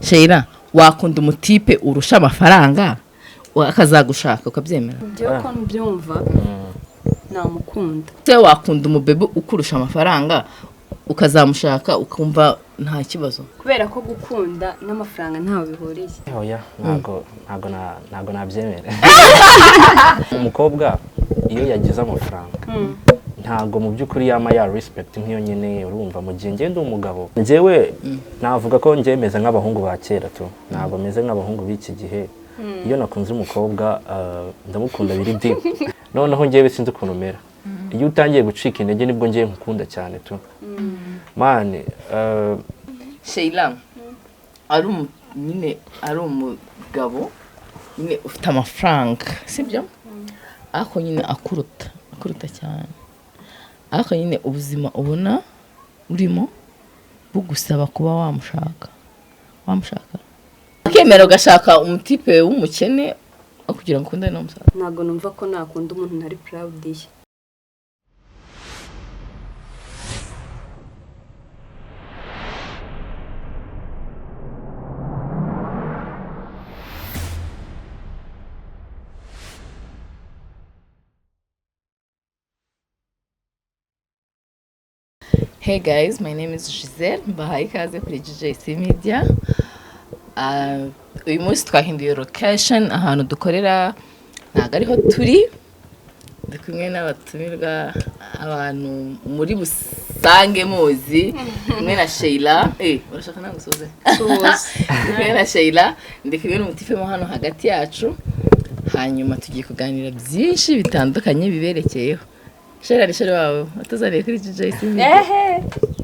Sheila, wakunda umutipe urusha amafaranga akazagushaka ukabyemera? Njyewe ko mbyumva, namukunda. Se wakunda umubebe ukurusha amafaranga ukazamushaka ukumva nta kibazo? Kubera ko gukunda n'amafaranga ntaho bihuriye. Oya, ntago nabyemera. Umukobwa iyo yagize amafaranga, ntago mu by'ukuri yama ya respect nk'iyo nyine. Urumva, mu gihe ngenda umugabo, njyewe navuga ko njye meze nk'abahungu ba kera tu, ntago meze nk'abahungu b'iki gihe. Iyo nakunze umukobwa, ndamukunda biri deep. Noneho njyewe sinzi ukuntu mera, iyo utangiye gucika intege nibwo ngiye nkukunda cyane tu, man. Sheila, ari nyine ari umugabo nyine ufite amafaranga, sibyo? Ariko nyine akuruta cyane, ariko nyine ubuzima ubona urimo bugusaba kuba wamushaka, ukemera ugashaka umutipe w'umukene aho kugira ngo ukundane n'umusaza? Ntabwo numva ko nakunda umuntu ntari proud ye. Hey guys, my name is Giselle. Mbahaye ikaze kuri GJC Media. Uyu munsi twahinduye location, ahantu dukorera ntabwo ariho turi. Ndi kumwe n'abatumirwa, abantu muri busange muzi, kumwe na Sheila. Urashaka nagusuze? Ndi kumwe na Sheila, ndi kumwe n'umutipe mo hano hagati yacu. Hanyuma tugiye kuganira byinshi bitandukanye biberekeyeho. Sheila ni chéri wawe watuzaniye kuri GJC Media.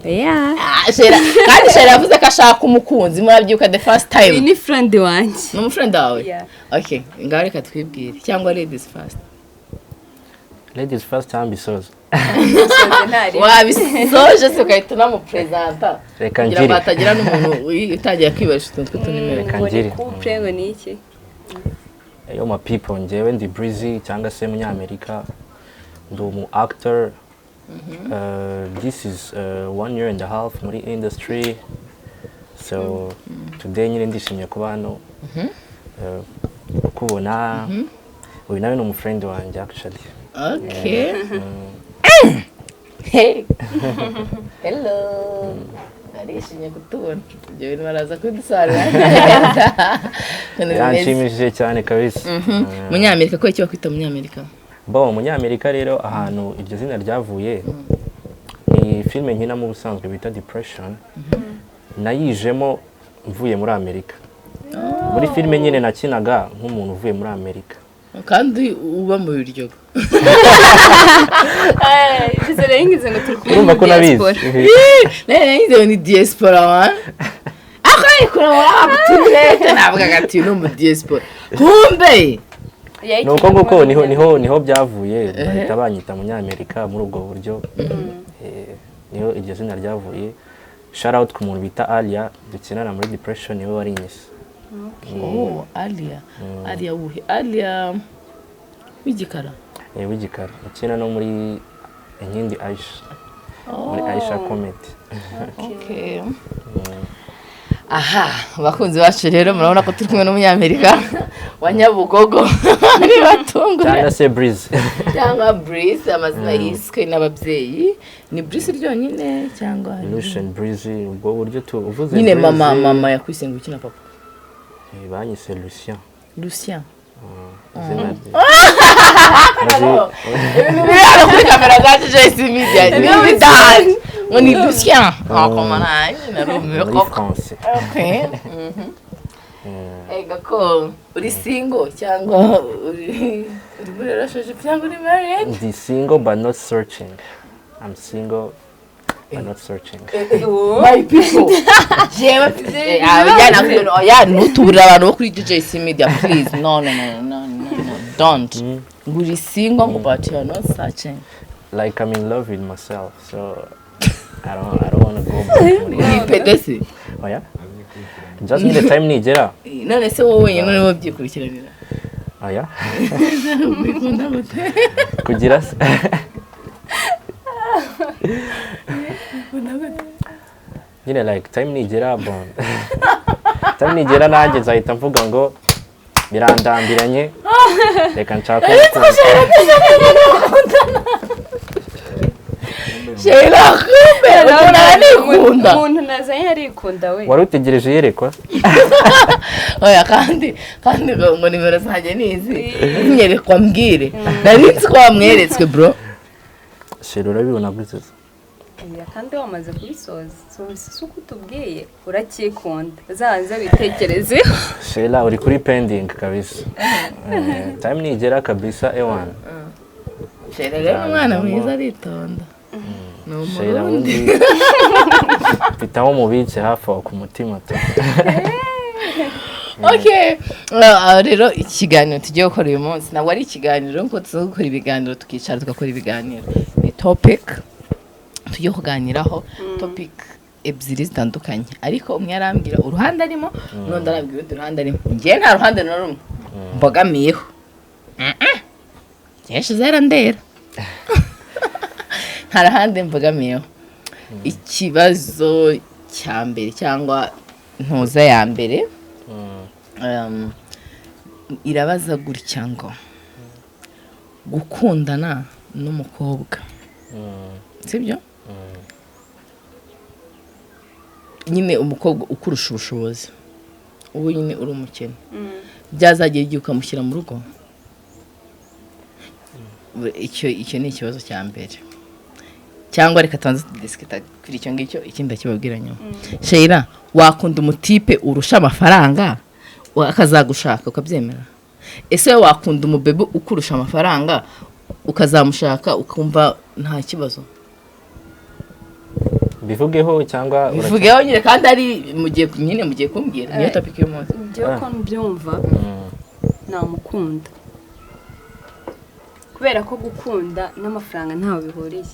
Yeah. Ah, Sheila, kandi Sheila yavuze ko ashaka umukunzi, murabyibuka the first time. Uyu ni friend wanjye. Ni umufriend wawe? Yeah. Okay, ngaho reka twibwire, cyangwa ladies first. Ladies first cyangwa bisoza? Wabisoje se ugahita unamupresenta Reka kugira ngo ngire. hatagira n'umuntu utangira kwibarisha utuntu tw'utunimero. Reka Ngo ni ngire. couple, ngo ni iki? Yo ma people, njyewe ndi Breezy cyangwa se Munyamerika, ndi umu actor. This is one year and a half muri industry, so today nyine ndishimye kuba hano, kukubona. Uyu nawe ni umufriend wanjye actually. Okay, hey, hello, arishimye kutubona. Ibyo bintu baraza kubidusobanurira neza ukuntu bimeze. Yanshimishije cyane kabisa. Munyamerika, ko icyo bakwita Munyamerika? Bo, Munyamerika rero, ahantu iryo zina ryavuye ni filime nkinamo ubusanzwe bita Depression. Nayijemo mvuye muri Amerika, muri filime nyine nakinaga nk'umuntu uvuye muri Amerika. Kandi uba mu Biryogo. Gisele yingize ngo turi kumwe Urumva muri ko nabizi. diaspora. Nari ni diaspora wa ako ariko urabaturete, ntabwo agati no mu diaspora kumbe. Ni uko nguko niho byavuye, bahita banyita Munyamerika muri ubwo buryo. Niho iryo zina ryavuye. Shout out ku muntu bita Alia dukinana muri Depression, niwe warinyise. Oh, Alia, Alia wuhe? Alia w'igikara? W'igikara ukina no muri Inkindi Aisha, muri Aisha Comedy. Okay. Aha, abakunzi bacu rero murabona ko turi kumwe n'Umunyamerika wa Nyabugogo, nibatungure. Cyangwa se Breeze. Cyangwa Breeze, amazina yiswe n'ababyeyi ni Breeze ryonyine cyangwa Lucian Breezy, ubwo buryo tu uvuze nyine Breezy, mama yakwise ngo ukina papa? Banyise Lucien. Lucien. Izina rye. Ibintu biri hano kuri kamera za JC Media ni bidaje, ngo ni Lucien akoma nanjye narumiwe Muri koko. français. Okay. Ega ko uri single cyangwa uri muri relationship cyangwa uri married? Ndi single but not searching. I'm single but not searching. My people, jewe oya, ntutuburire abantu bo kuri JC Media, please. No, no, no, no, no, no, don't. Ngo uri single ngo but you are not searching? Like, I'm in love with myself, so I don't want to go back muri Uri pedesi? Oya, just need the time nigera. None se wowe wenyine niwe wabyikurikiranira? Oya. Wikunda gute? Kugira se nyine, like, time nigera, bon. Time nigera nanjye nzahita mvuga ngo birandambiranye, reka nshake umukunzi. Sheila, kumbe umuntu aranikunda. Umuntu nazanye arikunda we. Wari utegereje iyerekwa? Oya, kandi ngo nimero zanjye ni izi, nyerekwa mbwire, nari nzi ko wamweretswe, bro. Sheila, urabibona gute se? Oya, kandi wamaze kubisoza, si uko utubwiye uracyikunda, uzabanze witekerezeho. Sheila, uri kuri pending kabisa. Time nigera kabisa, ewan. Sheila rero ni umwana mwiza, aritonda, ni Sheila Umurundi. ubundi mfite aho mubitse hafi aho ku mutima tu. Okay. Rero ikiganiro tugiye gukora uyu munsi ntabwo ari ikiganiro nkuko tuza gukora ibiganiro, tukicara tugakora ibiganiro. Ni topic tugiye kuganiraho, topic ebyiri zitandukanye, ariko umwe arambwira uruhande arimo, n'undi arambwira urundi ruhande arimo. Njyewe nta ruhande na rumwe mbogamiyeho. Njyewe zerandera, nta ruhande mbogamiyeho. Ikibazo cya mbere cyangwa ntuza ya mbere irabaza gutya ngo: gukundana n'umukobwa, sibyo nyine, umukobwa ukurusha ubushobozi, ubu nyine uri umukene, byazagera igihe ukamushyira mu rugo? Icyo ni ikibazo cya mbere. Cyangwa reka tubanze tudiscuta kuri icyo ngicyo, ikindi ndakibabwira nyuma. Sheila, wakunda umutipe urusha amafaranga akazagushaka ukabyemera? Ese wakunda umubebe ukurusha amafaranga ukazamushaka ukumva nta kibazo? Mbivugeho cyangwa Bivugeho nyine, kandi ari mugiye nyine, mugiye kumbwira, niyo topic y'umunsi. Njyewe uko mbyumva, namukunda, kubera ko gukunda n'amafaranga ntaho bihuriye.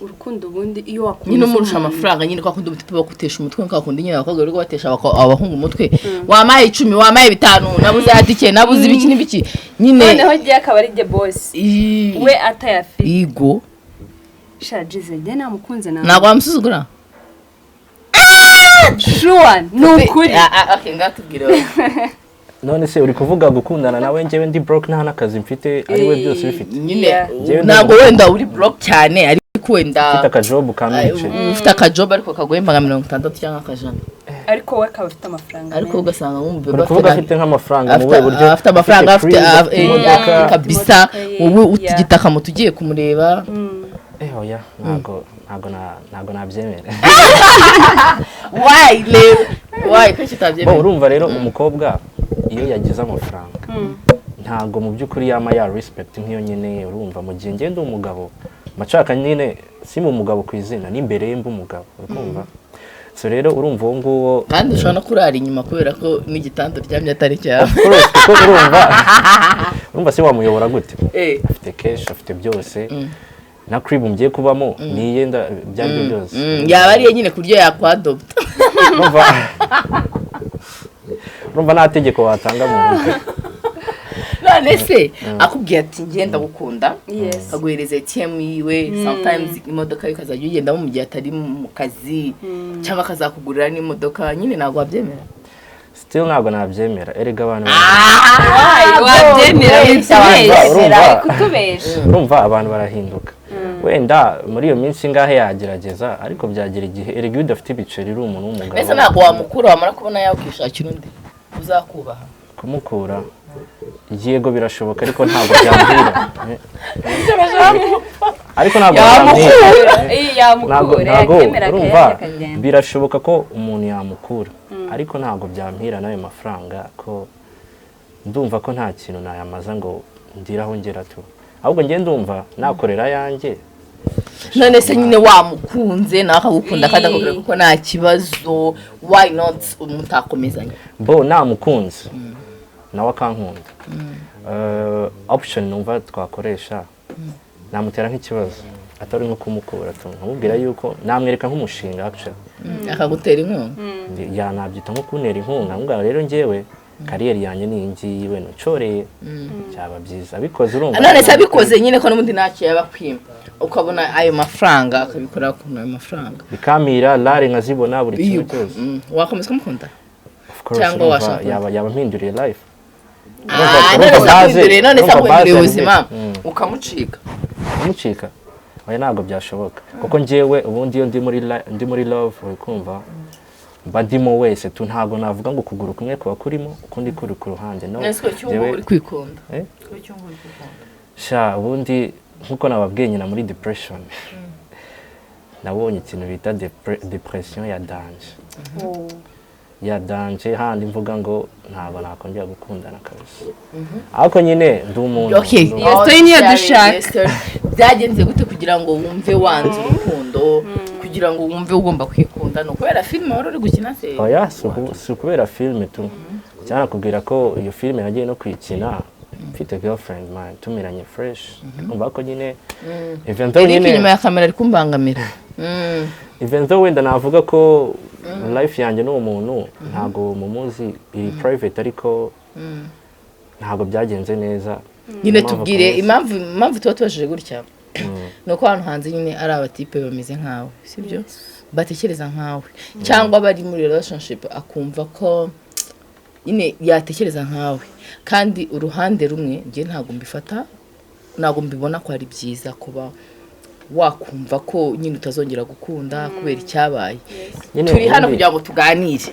Urukundo ubundi iyo wakunze Nyine umurusha umuntu- amafaranga nyine, kwa kundi umutipe bakutesha umutwe, kwa kundi nyine abakobwa bari batesha abahungu umutwe: "Wampaye 10, wampaye 5, nabuze atike, nabuze ibiki n'ibiki" nyine. Noneho ngiye akaba ari jye boss, we atayafite. Igo. Shajize, njye namukunze na Ntabwo wamusuzugura? Sure, ni ukuri. Ah, ah, okay, ngatubwire wowe. None se uri kuvuga gukundana nawe njyewe ndi broke, nta n'akazi mfite, ari we byose bifite? Nyine Yeah. Njyewe ntabwo wenda uri broke cyane, ariko wenda Mfite akajob ka mwice. Ufite akajob ariko kaguhemba nka 60 cyangwa akajana. Ariko we akaba afite amafaranga Ariko menshi. ugasanga nk'umubebe Uri kuvuga afite nk'amafaranga mu buhe buryo? Afite amafaranga, afite Afite crib, imodoka. Kabisa. Imodoka ye, Wowe utigita moto ugiye kumureba. Oya, ntabwo nabyemera. Why rero, why, kuki Bo, utabyemera? urumva rero, umukobwa iyo yagize amafaranga ntabwo mu by'ukuri yama ya respect nk'iyo nyine. Urumva, mu gihe ngenda umugabo macaka nyine, si mu mugabo ku izina, n'imbere ye mba umugabo, urumva? So rero urumva uwo nguwo Kandi ushobora no kurara inyuma kubera ko n'igitanda uryamye atari cyawe. Of course, kuko urumva se wamuyobora gute? Afite cash, afite byose, na crib mugiye kubamo niyenda, ibyo ari byo byose. Yaba ariye nyine ku buryo yakwadopta. Urumva nta tegeko watanga mu rugo. None se akubwiye ati: "Ngenda gukunda," Yes. akaguhereza ATM yiwe, sometimes imodoka ye ukazajya uyigendamo mu gihe atari mu kazi, cyangwa akazakugurira n'imodoka nyine, ntabwo wabyemera? Still ntabwo nabyemera. Erega abantu Wabyemera? Kubeshya. Witubeshya. Urumva. Ari kutubesha. Urumva abantu barahinduka. Wenda muri iyo minsi ingahe yagerageza, ariko byagera igihe, erega iyo udafite ibiceri uri umuntu w'umugabo. Mbese ntabwo wamukura, wamara kubona yawe ukishakira undi uzakubaha? Kumukura, yego, birashoboka, ariko ntabwo byambwira, ariko ntabwo byambwira. Iyi Ntabwo yamukura, ntabwo yakemera urumva, akayarya akagenda. Birashoboka ko umuntu yamukura, ariko ntabwo byampira n'ayo mafaranga, ko ndumva ko nta kintu nayamaza ngo ndiraho ngera tu. Ahubwo njye ndumva nakorera ayanjye. None se nyine wamukunze, nawe akagukunda, kandi akakubwira kuko nta kibazo, why not mutakomezanya? Bo, namukunze nawe akankunda, option numva twakoresha, namutera nk'ikibazo, atari nko kumukura tu, nkamubwira yuko namwereka nk'umushinga actually. Akagutera inkunga. Ya, nabyita nko kuntera inkunga. Nkamubwira rero njyewe career yanjye ni iyi ngiyi, wenda nshoreye byaba byiza abikoze, urumva? None se abikoze nyine, ko n'ubundi ntacyo yaba akwima, ukabona ayo mafaranga akabikora, ukuntu ayo mafaranga Bikamira lare nkazibona buri kimwe Yuko. cyose. Wakomeza kumukunda? Course, Cyangwa urumva washaka undi. yaba mpinduriye life. Ah, none se aguhinduriye, none se Urumva aguhinduriye base ubuzima ukamucika? Kumucika, oya, ntabwo byashoboka, kuko njyewe ubundi iyo ndi muri love, uri kumva, mba ndimo wese tu. Ntabwo navuga ngo ukuguru kumwe kuba kurimo, ukundi kuri ku ruhande, no. None se ko cyumva uri kwikunda? Eh? Ko cyumva uri kwikunda? Sha, ubundi nkuko nababwiye nyina, muri depression nabonye ikintu bita depression ya danger, ya danger, handi mvuga ngo ntabwo nakongera gukundana kabisa, ariko nyine ndi umuntu Okay. Iyo story niyo dushaka. Iyo story. Byagenze gute kugira ngo wumve wanze urukundo, kugira ngo wumve ugomba kwikunda? Ni ukubera filime wari uri gukina se? Oya, si ukubera filime tu. Cyanakubwira ko iyo filime nagiye no kuyikina mfite girlfriend, man, tumiranye fresh. Kumva ko nyine even though Eric nyine inyuma ya kamera ari kumbangamira. Even though wenda navuga ko life yanjye n'uwo muntu ntabwo mumuzi, iri private, ariko ntabwo byagenze neza. Nyine Impamvu tubwire impamvu tuba tubajije gutya ni uko hano hanze nyine ari abatipe bameze nkawe, sibyo, batekereza nkawe, cyangwa bari muri relationship akumva ko nyine yatekereza nkawe. Kandi uruhande rumwe njye ntabwo mbifata, ntabwo mbibona ko ari byiza kuba wakumva ko nyine utazongera gukunda kubera icyabaye. Nyine Turi hano ubundi- kugira ngo tuganire.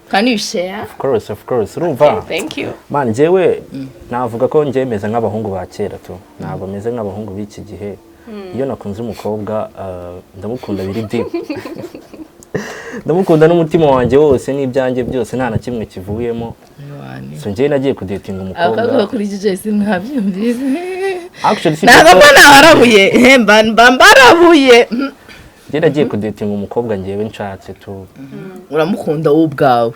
Can you share? Of course, of course, urumva. Thank you. Man, njyewe navuga ko njyewe meze nk'abahungu ba kera tu, ntabwo meze nk'abahungu b'iki gihe. Iyo nakunze umukobwa, ndamukunda biri deep, ndamukunda n'umutima wanjye wose n'ibyanjye byose, nta na kimwe kivuyemo. So njyewe nagiye kudatinga Abakobwa umukobwa. kuri DJ mwabyumvise? Actually, si Ntabwo ko- mba naharabuye, mba mbarabuye. Njyewe nagiye kudatinga umukobwa njyewe nshatse tu. Uramukunda wowe ubwawe?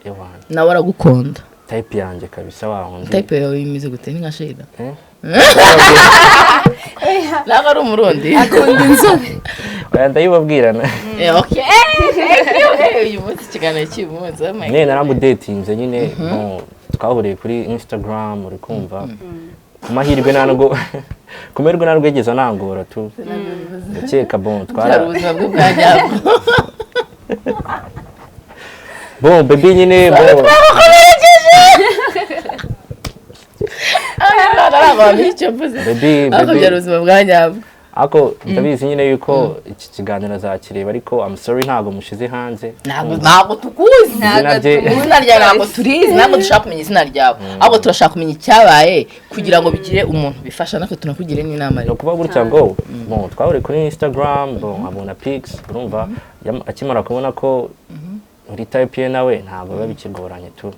Ewana. Nawe aragukunda? Type yanjye kabisa, wa wundi. Type yawe imeze gute? Ni nka Sheila? Eh? Ntabwo ari Umurundi? Akunda inzobe. Oya, ndayibabwirana. Okay, thank you. Uyu munsi, ikiganiro cy'uyu munsi, oh my Nyine naramudatinze nyine. Bon, twahuriye kuri Instagram, uri kumva, ku mahirwe nta nubwo, ku mahirwe nta nubwo yigeze anangora tu, ndakeka. Bon, God, byari twara ubuzima bwe bwa nyabwo. Bon, baby nyine, bon. Ntabwo wamenya icyo mvuze. Baby, Ariko baby. byari ubuzima bwa nyabwo. Ariko ndabizi nyine yuko iki kiganiro azakireba, ariko I'm sorry, ntabwo mushize hanze. Ntabwo tukuzi. Izina rye- Izina ryawe ntabwo turizi, ntabwo dushaka kumenya izina ryawe, ahubwo turashaka kumenya icyabaye kugira ngo bigire umuntu bifasha, natwe tunakugire n'inama Ni rero. ukuvuga gutya ngo bon, twahuriye kuri Instagram, bon, abona pics, urumva, akimara kubona ko uri type ye, nawe ntabwo biba bikigoranye tu.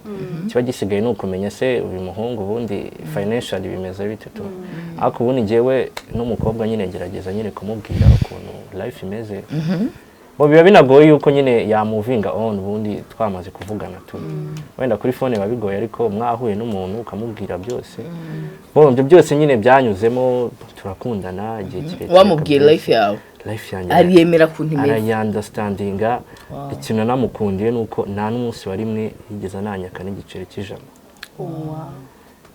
Kiba gisigaye ni ukumenya se uyu muhungu ubundi financially bimeze bite tu. Ariko ubundi njyewe n'umukobwa nyine ngerageza nyine kumubwira ukuntu life imeze. Bo biba binagoye yuko nyine yamovinga on ubundi twamaze kuvugana tu. Wenda kuri phone biba bigoye, ariko mwahuye n'umuntu ukamubwira byose. Bo ibyo byose nyine byanyuzemo, turakundana igihe kirekire Wamubwiye kabisa. life yawe? Life yanjye. Ariyemera kuntu imeze? Arayaunderstandinga. Ikintu namukundiye ni uko nta n'umunsi wa rimwe yigeze ananyaka n'igiceri cy'ijana.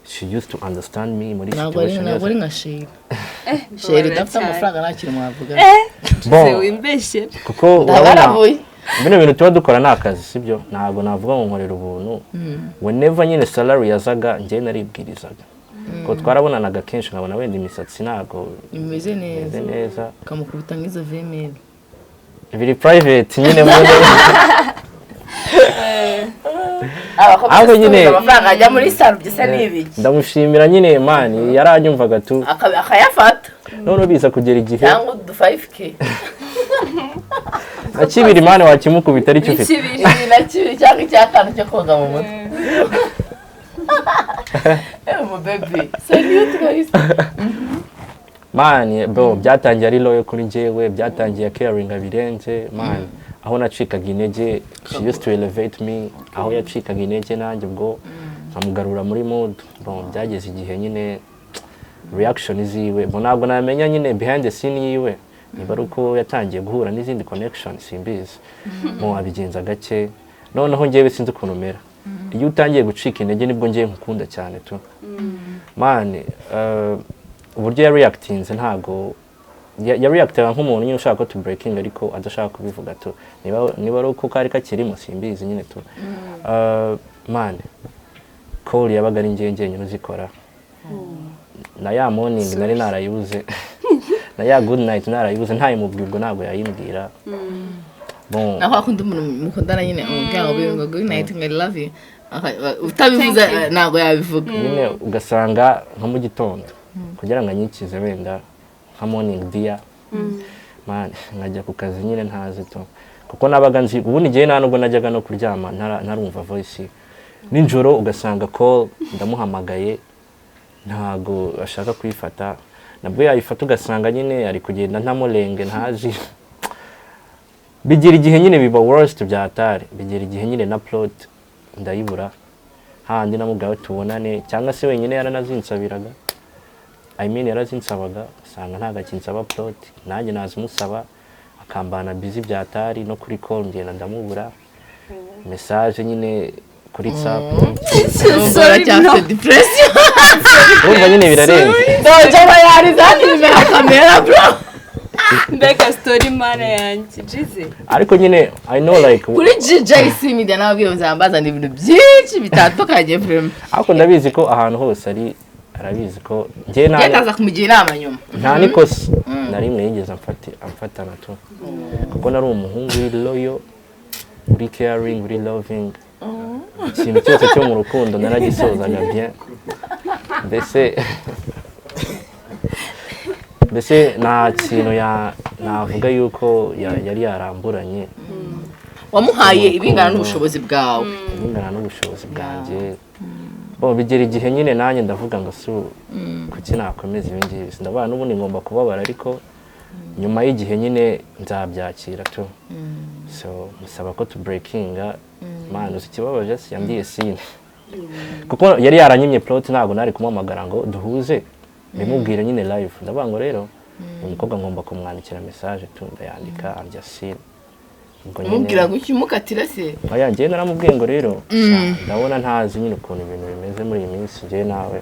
She used to understand me muri Ntabwo ari situation ntabwo ari yose. nka Sheila. Sheila udafite amafaranga nta kintu mwavuga. Bon, Wimbeshyera. kuko urabona Ndabarabuye. Bino bintu tuba dukora ni akazi, sibyo? Ntabwo navuga ngo nkorera ubuntu. Whenever nyine salary yazaga, njyewe naribwirizaga, ko twarabonanaga kenshi, nkabona wenda imisatsi ntabwo imeze neza, imeze neza, ukamukubita nk'izo vemeri. Biri private nyine muri Ahubwo nyine- Amafaranga ajya muri salon byose ni ibiki? Ndamushimira nyine, man, yaranyumvaga tu. Akayafata. None biza kugera igihe Cyangwa udu 5K. Na kibiri, man, wakimukubita aricyo ufite. Bikibiri. Bibiri na kibiri cyangwa icyatanu cyo koga mu mutwe. Mu baby so niyo twahise. Man, bro, byatangiye ari loyal kuri njyewe, byatangiye caringa birenze, man. Aho nacikaga intege, she used to elevate me. Aho yacikaga intege, nanjye ubwo nkamugarura muri mood. Bon, byageze igihe nyine reaction ziwe, bon, ntabwo namenya nyine behind the scene yiwe niba ari uko yatangiye guhura n'izindi connection, simbizi. Mo abigenza gake. Noneho njyewe sinzi ukuntu mera, iyo utangiye gucika intege nibwo ngiye nkukunda cyane tu, man. Uburyo ya reactinze ntago Ya reactaga nk'umuntu nyine ushaka ko tu breaking, ariko adashaka kubivuga tu. Niba ari uko kari kakirimo, simbizi nyine tu. Man, call yabaga ari njye njyenyine uzikora, na ya morning nari narayibuze, na ya good night narayibuze, ntayimubwira, ubwo ntabwo yayimbwira. Bon. Naho akunda umuntu mukundana nyine, umubwira ngo baby, ngo good night, ngo I love you. Utabivuze ntabwo yabivuga. Nyine ugasanga nka mu gitondo, kugira ngo anyikize wenda nka morning dear, man, nkajya ku kazi nyine ntazi tu, kuko nabaga nzi ubundi igihe nta nubwo najyaga no kuryama ntarumva voice. Nijoro ugasanga call ndamuhamagaye, ntago ashaka kuyifata, nabwo yayifata ugasanga nyine ari kugenda ntamurenge ntazi. Bigira igihe nyine biba worst byatari, bigera igihe nyine na plot ndayibura, handi namubwira tubonane, cyangwa se wenyine yaranazinsabiraga, I mean yarazinsabaga, usanga ntabwo akinsaba plot, nanjye nazimusaba akambana busy byatari, no kuri call ngenda ndamubura, message nyine kuri WhatsApp. Ubwo aracyafite depression. Urumva nyine birarenze. Dojo yarize hano imbere ya kamera, bro. Mbega story, mana yanjye, jize! Ariko nyine I know like Kuri GJC Media nababwiye muzambazana ibintu byinshi bitandukanye, vraiment. Ariko ndabizi ko ahantu hose ari arabizi ko njye nta Ngenda aza kumugira inama nyuma. Nta n'ikosa na rimwe yigeze amfatana tu, kuko nari umuhungu uri loyal, uri caring, uri loving. Ikintu cyose cyo mu rukundo naragisozaga bien. Mbese nta kintu navuga yuko yari yaramburanye. Wamuhaye ibingana n'ubushobozi bwawe. Bingana n'ubushobozi bwanjye. Bo bigera igihe nyine nanjye ndavuga ngo si kuki nakomeza ibi ngibi, ndabona n'ubundi ngomba kubabara, ariko nyuma y'igihe nyine nzabyakira tu. So musaba ko tu breakinga. Man, uzi ikibabaje? Si yambwiye seen, kuko yari yaranyimye plot, ntabwo nari kumuhamagara ngo duhuze mbimubwire nyine live. Ndavuga ngo rero uyu mukobwa ngomba kumwandikira message tu, ndayandika, arya seen. Ubwo nyine Umubwira ngo iki? Umukatira se? Oya, njyewe naramubwiye ngo rero ndabona ntazi nyine ukuntu ibintu bimeze muri iyi minsi, njyewe nawe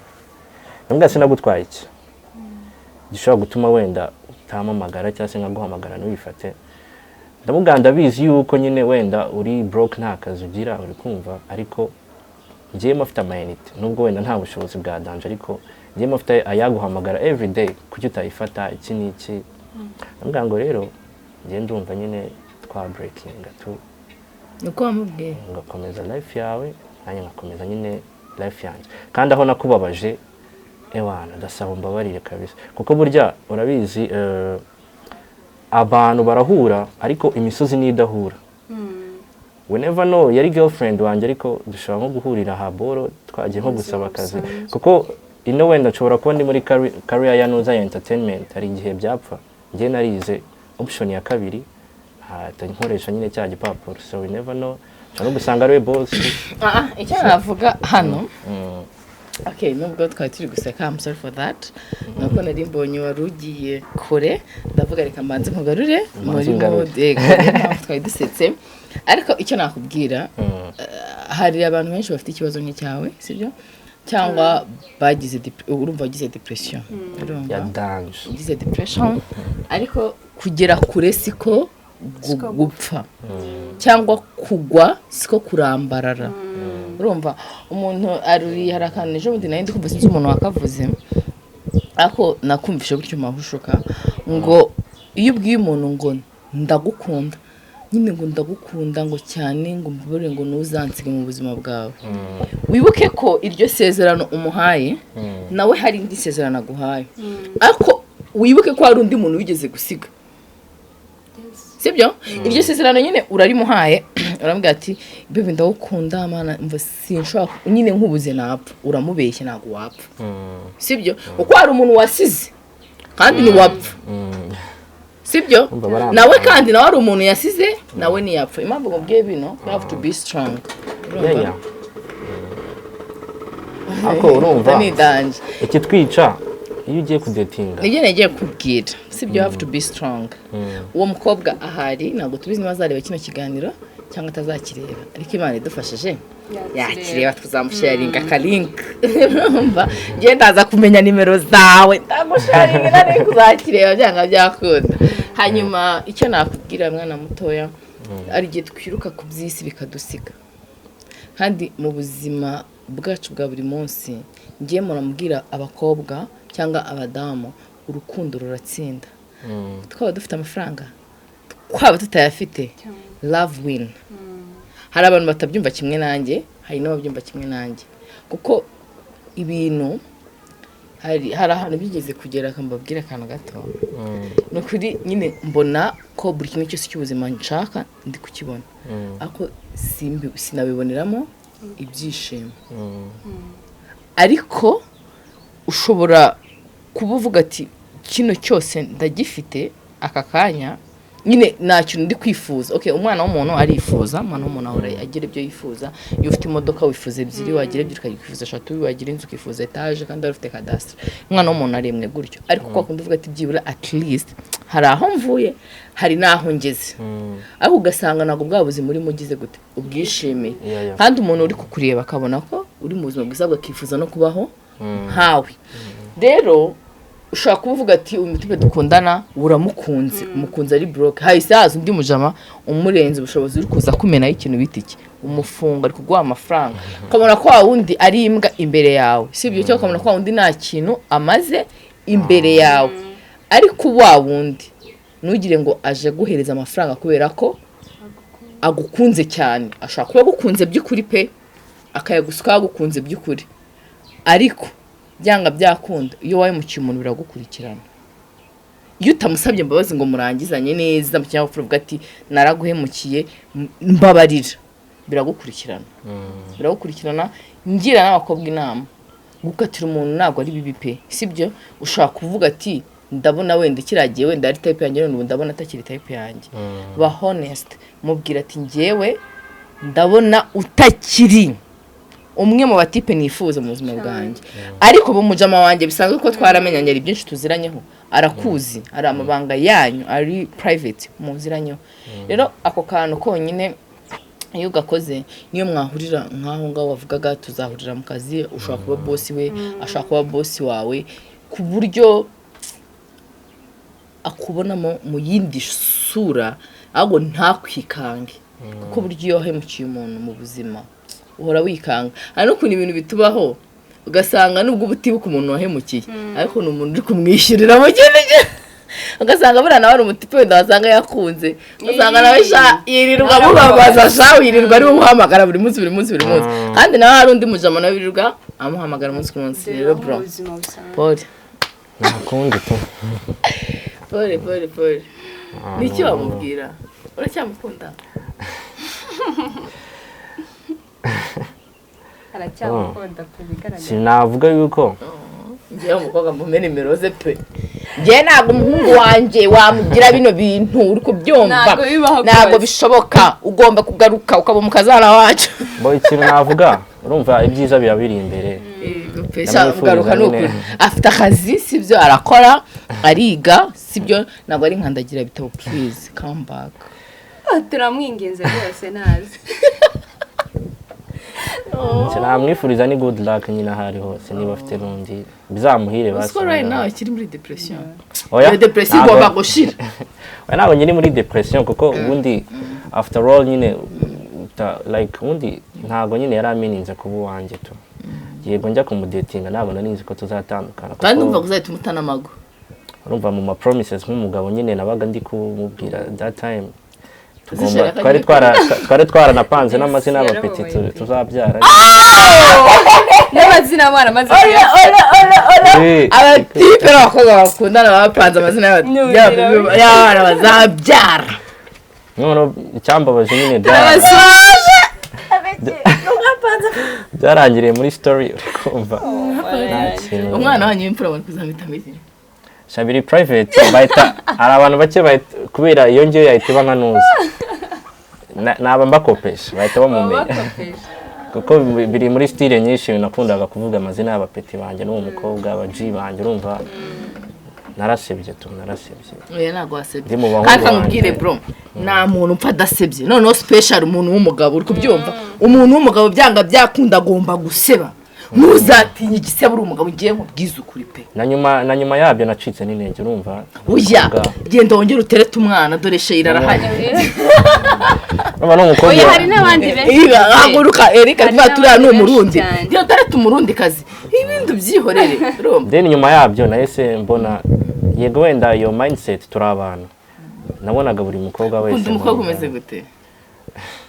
ndamubwira sinagutwaye iki gishobora gutuma wenda utampamagara cyangwa se nkaguhamagara ntuyifate. Ndamubwira ndabizi yuko nyine wenda uri broke, nta kazi ugira, uri kumva, ariko njyewe mfite amayinite, nubwo wenda nta bushobozi bwa danger, ariko njyewe mfite ayaguhamagara everyday, kuki utayifata, iki n'iki. Ndamubwira ngo rero njyewe ndumva nyine twa breakinga tu. Niko wamubwiye? Ugakomeza life yawe, nanjye ngakomeza nyine life yanjye, kandi aho nakubabaje, ewana, ndasaba umbabarire kabisa, kuko burya urabizi, abantu barahura ariko imisozi niyo idahura. We never know, yari girlfriend wanjye, ariko dushobora nko guhurira haboro twagiye nko gusaba akazi, kuko ino wenda nshobora kuba ndi muri career ya nuza ya entertainment, hari igihe byapfa. Njye narize option ya kabiri, nkahita nkoresha nyine cya gipapuro. So we never know, nshobora no gusanga ari we boss. Ah, icyo navuga hano, okay, nubwo twari turi guseka, I'm sorry for that, nuko nari mbonye wari ugiye kure, ndavuga reka mbanze nkugarure Mbanze muri ungarure. mode. Yego, niyo mpamvu twari dusetse. Ariko icyo nakubwira, hari abantu benshi bafite ikibazo nk'icyawe, sibyo? Cyangwa bagize urumva wagize depression, urumva? Ya danger. Ugize depression, ariko kugera kure siko gupfa, cyangwa kugwa siko kurambarara. Urumva umuntu ari hari akantu ejo bundi nari ndi kumva, sinzi umuntu wakavuze, ariko nakumvishe gutyo mahushuka, ngo iyo ubwiye umuntu ngo ndagukunda nyine, ngo ndagukunda, ngo cyane, ngo mbabarire, ngo ntuzansige mu buzima bwawe, wibuke ko iryo sezerano umuhaye, nawe hari indi sezerano aguhaye, ariko wibuke ko hari undi muntu wigeze gusiga, sibyo? Iryo sezerano nyine urarimuhaye, uramubwira ati baby, ndagukunda mana, mva sinshobora nyine nkubuze napfa. Uramubeshya, ntabwo wapfa, sibyo? Kuko hari umuntu wasize kandi ntiwapfa, sibyo? Umva baramba. Nawe kandi nawe hari umuntu yasize, nawe ntiyapfa. Impamvu nkubwiye bino, you have to be strong. Urumva? Yeah. Ariko urumva ni danger. Ikitwica iyo ugiye kudetinga. Nibyo nagiye kubwira, sibyo? You have to be strong. Uwo mukobwa ahari ntabwo tubizi niba azareba kino kiganiro. Cyangwa atazakireba, ariko Imana idufashije yakireba, tuzamusharinga akalink. Urumva, njye ndaza kumenya nimero zawe, ndagusharinga na link, uzakireba byanga byakunda. Hanyuma icyo nakubwira, mwana mutoya, hari igihe twiruka ku by'isi bikadusiga. Kandi mu buzima bwacu bwa buri munsi, ngiye muramubwira abakobwa cyangwa abadamu, urukundo ruratsinda. Twaba dufite amafaranga, twaba tutayafite, love win. Hari abantu batabyumva kimwe nanjye, hari n'ababyumva kimwe nanjye, kuko ibintu hari ahantu bigeze kugera. Mbabwire akantu gato. Ni ukuri nyine mbona ko buri kimwe cyose cy'ubuzima nshaka ndi kukibona, ariko sinabiboneramo ibyishimo. Ariko ushobora kuba uvuga ati: "Kino cyose ndagifite aka kanya, nyine nta kintu ndi kwifuza." Okay, umwana w'umuntu arifuza, umwana w'umuntu ahora agira ibyo yifuza. Iyo ufite imodoka wifuza ebyiri, wagira ebyiri ukayifuza eshatu, wagira inzu ukifuza etaje kandi wari ufite kadasiteri. Umwana w'umuntu aremwe gutyo. Ariko kwa kundi uvuga ati: "Byibura at least hari aho mvuye, hari n'aho ngeze," ariko ugasanga ntabwo bwa buzima urimo ugize gute ubwishimiye. Kandi umuntu uri kukureba akabona ko uri mu buzima bwiza, akifuza no kubaho nkawe. Rero ushobora kuba uvuga ati: "Uyu mutipe dukundana," uramukunze, umukunze ari broke, hahise haza undi mujama umurenze ubushobozi, uri kuza kumenaho ikintu bita iki, umufungo, ari kuguha amafaranga, ukabona ko wa wundi ari imbwa imbere yawe, si ibyo? Cyangwa ukabona ko wa wundi nta kintu amaze imbere yawe. Ariko wa wundi, ntugire ngo aje guhereza amafaranga kubera ko agukunze cyane. Ashobora kuba agukunze by'ukuri pe, akayagusuka agukunze by'ukuri, ariko byanga byakunda, iyo wahemukiye umuntu biragukurikirana. Iyo utamusabye imbabazi ngo murangizanye neza mu kinyabupfura, uvuga ati: "Naraguhemukiye, mbabarira," biragukurikirana, biragukurikirana. Ngira n'abakobwa inama: gukatira umuntu ntabwo ari bibi pe, sibyo? Ushobora kuvuga ati: "Ndabona wenda kiriya gihe wenda ari type yanjye, none ubu ndabona atakiri type yanjye." Ba honest, mubwira ati: "Njyewe ndabona utakiri umwe mu batipe nifuza mu buzima bwanjye, ariko mujama wanjye bisanzwe ko twaramenyanye, hari byinshi tuziranyeho." Arakuzi, ari amabanga yanyu ari private muziranyeho. Rero ako kantu konyine iyo ugakoze, niyo mwahurira nk'aho ngaho wavugaga, tuzahurira mu kazi, ushobora kuba boss we, ashobora kuba boss wawe, ku buryo akubonamo mu yindi sura, ahubwo ntakwikange. Kuko buryo iyo wahemukiye umuntu mu buzima uhora wikanga. Hari n'ukuntu ibintu bitubaho, ugasanga nubwo uba utibuka umuntu wahemukiye, ariko ni umuntu uri kumwishyurira mu kindi gihe, ugasanga buriya nawe ari umutipe wenda wasanga yakunze, ugasanga nawe sha yirirwa amubabaza, sha yirirwa ari umuhamagara buri munsi, buri munsi, buri munsi, kandi nawe hari undi mujama nawe wirirwa amuhamagara umunsi ku munsi. Rero bro, mu buzima busanzwe. Pole. Nta kundi tu. Pole, pole, pole. Ni iki wamubwira? Uracyamukunda? Aracyamukunda pe, bigaragara. Sinavuga yuko Ngewe umukobwa mume nimero ze pe. Ngewe ntabwo umuhungu wanjye wamugira bino bintu, uri kubyumva? Ntabwo bibaho Ntabwo rwose. bishoboka. Ugomba kugaruka ukaba umukazana wacu. Bo, ikintu navuga, urumva ibyiza biba biri imbere. Sha, kugaruka ni ukuri. Afite akazi, sibyo? Arakora, ariga, sibyo? Ntabwo ari nkandagira bitabo. Please come back. Ah, turamwinginze rwose, nazi. Namwifuriza ni good luck nyine aho ari hose, niba afite n'undi bizamuhire basi. Uziko right now akiri muri depression? Oya, Iyo depression igomba gushira. Oya, ntabwo nyiri muri depression, kuko ubundi after all nyine like ubundi ntabwo nyine yari amininze kuba uwanjye tu. Yego, njya kumudatinga ntabwo nari nzi ko tuzatandukana, kuko Kandi umva kuzahita umutana amago. Urumva mu ma promises nk'umugabo nyine nabaga ndi kumubwira that time tugomba Uzishaka twari agiye twari twaranapanze n'amazina y'abapeti Yarababaye pe. tuzabyara. N'amazina mwaramaze. Ora, ora, ora, ora! Eh. Abatipe n'abakobwa bakundana baba bapanze amazina y'abana bazabyara. Noneho icyambabaje nyine byarangiriye muri story, uri kumva nta kintu. Umwana wanyu w'imfura bari kuzamwita amazina? Shabiri private, bahita hari abantu bake bahita, kubera iyo ngiyo yahita iba nka nuzi naba mbakopesha bahita bamumenya, kuko biri muri style nyinshi. Nakundaga kuvuga amazina y'abapeti banjye n'uwo mukobwa, aba G banjye, urumva. Narasebye tu, narasebye. Oya, ntabwo wasebye. Ndi mu bahungu Kandi nkubwire, banjye. bro, nta muntu upfa adasebye. Noneho special umuntu w'umugabo, uri kubyumva? Umuntu w'umugabo byanga byakunda agomba guseba. Ntuzatinye igisebo uri umugabo. Ngiye nkubwize ukuri pe. Na nyuma yabyo nacitse n'intege, urumva? Oya. Umukobwa- Genda wongere uterete umwana, dore Sheila arahari. Urumva ni umukobwa. Oya, hari n'abandi benshi. Iba, haguruka Erika. Hari Tuba turiya ni n'abandi benshi Umurundi. cyane. Genda uterete Umurundi kazi, ibindi ubyihorere, urumva? Then nyuma yabyo nahise mbona, yego wenda iyo mindset, turi abantu, nabonaga buri mukobwa wese Ukunda umukobwa mbona- umeze gute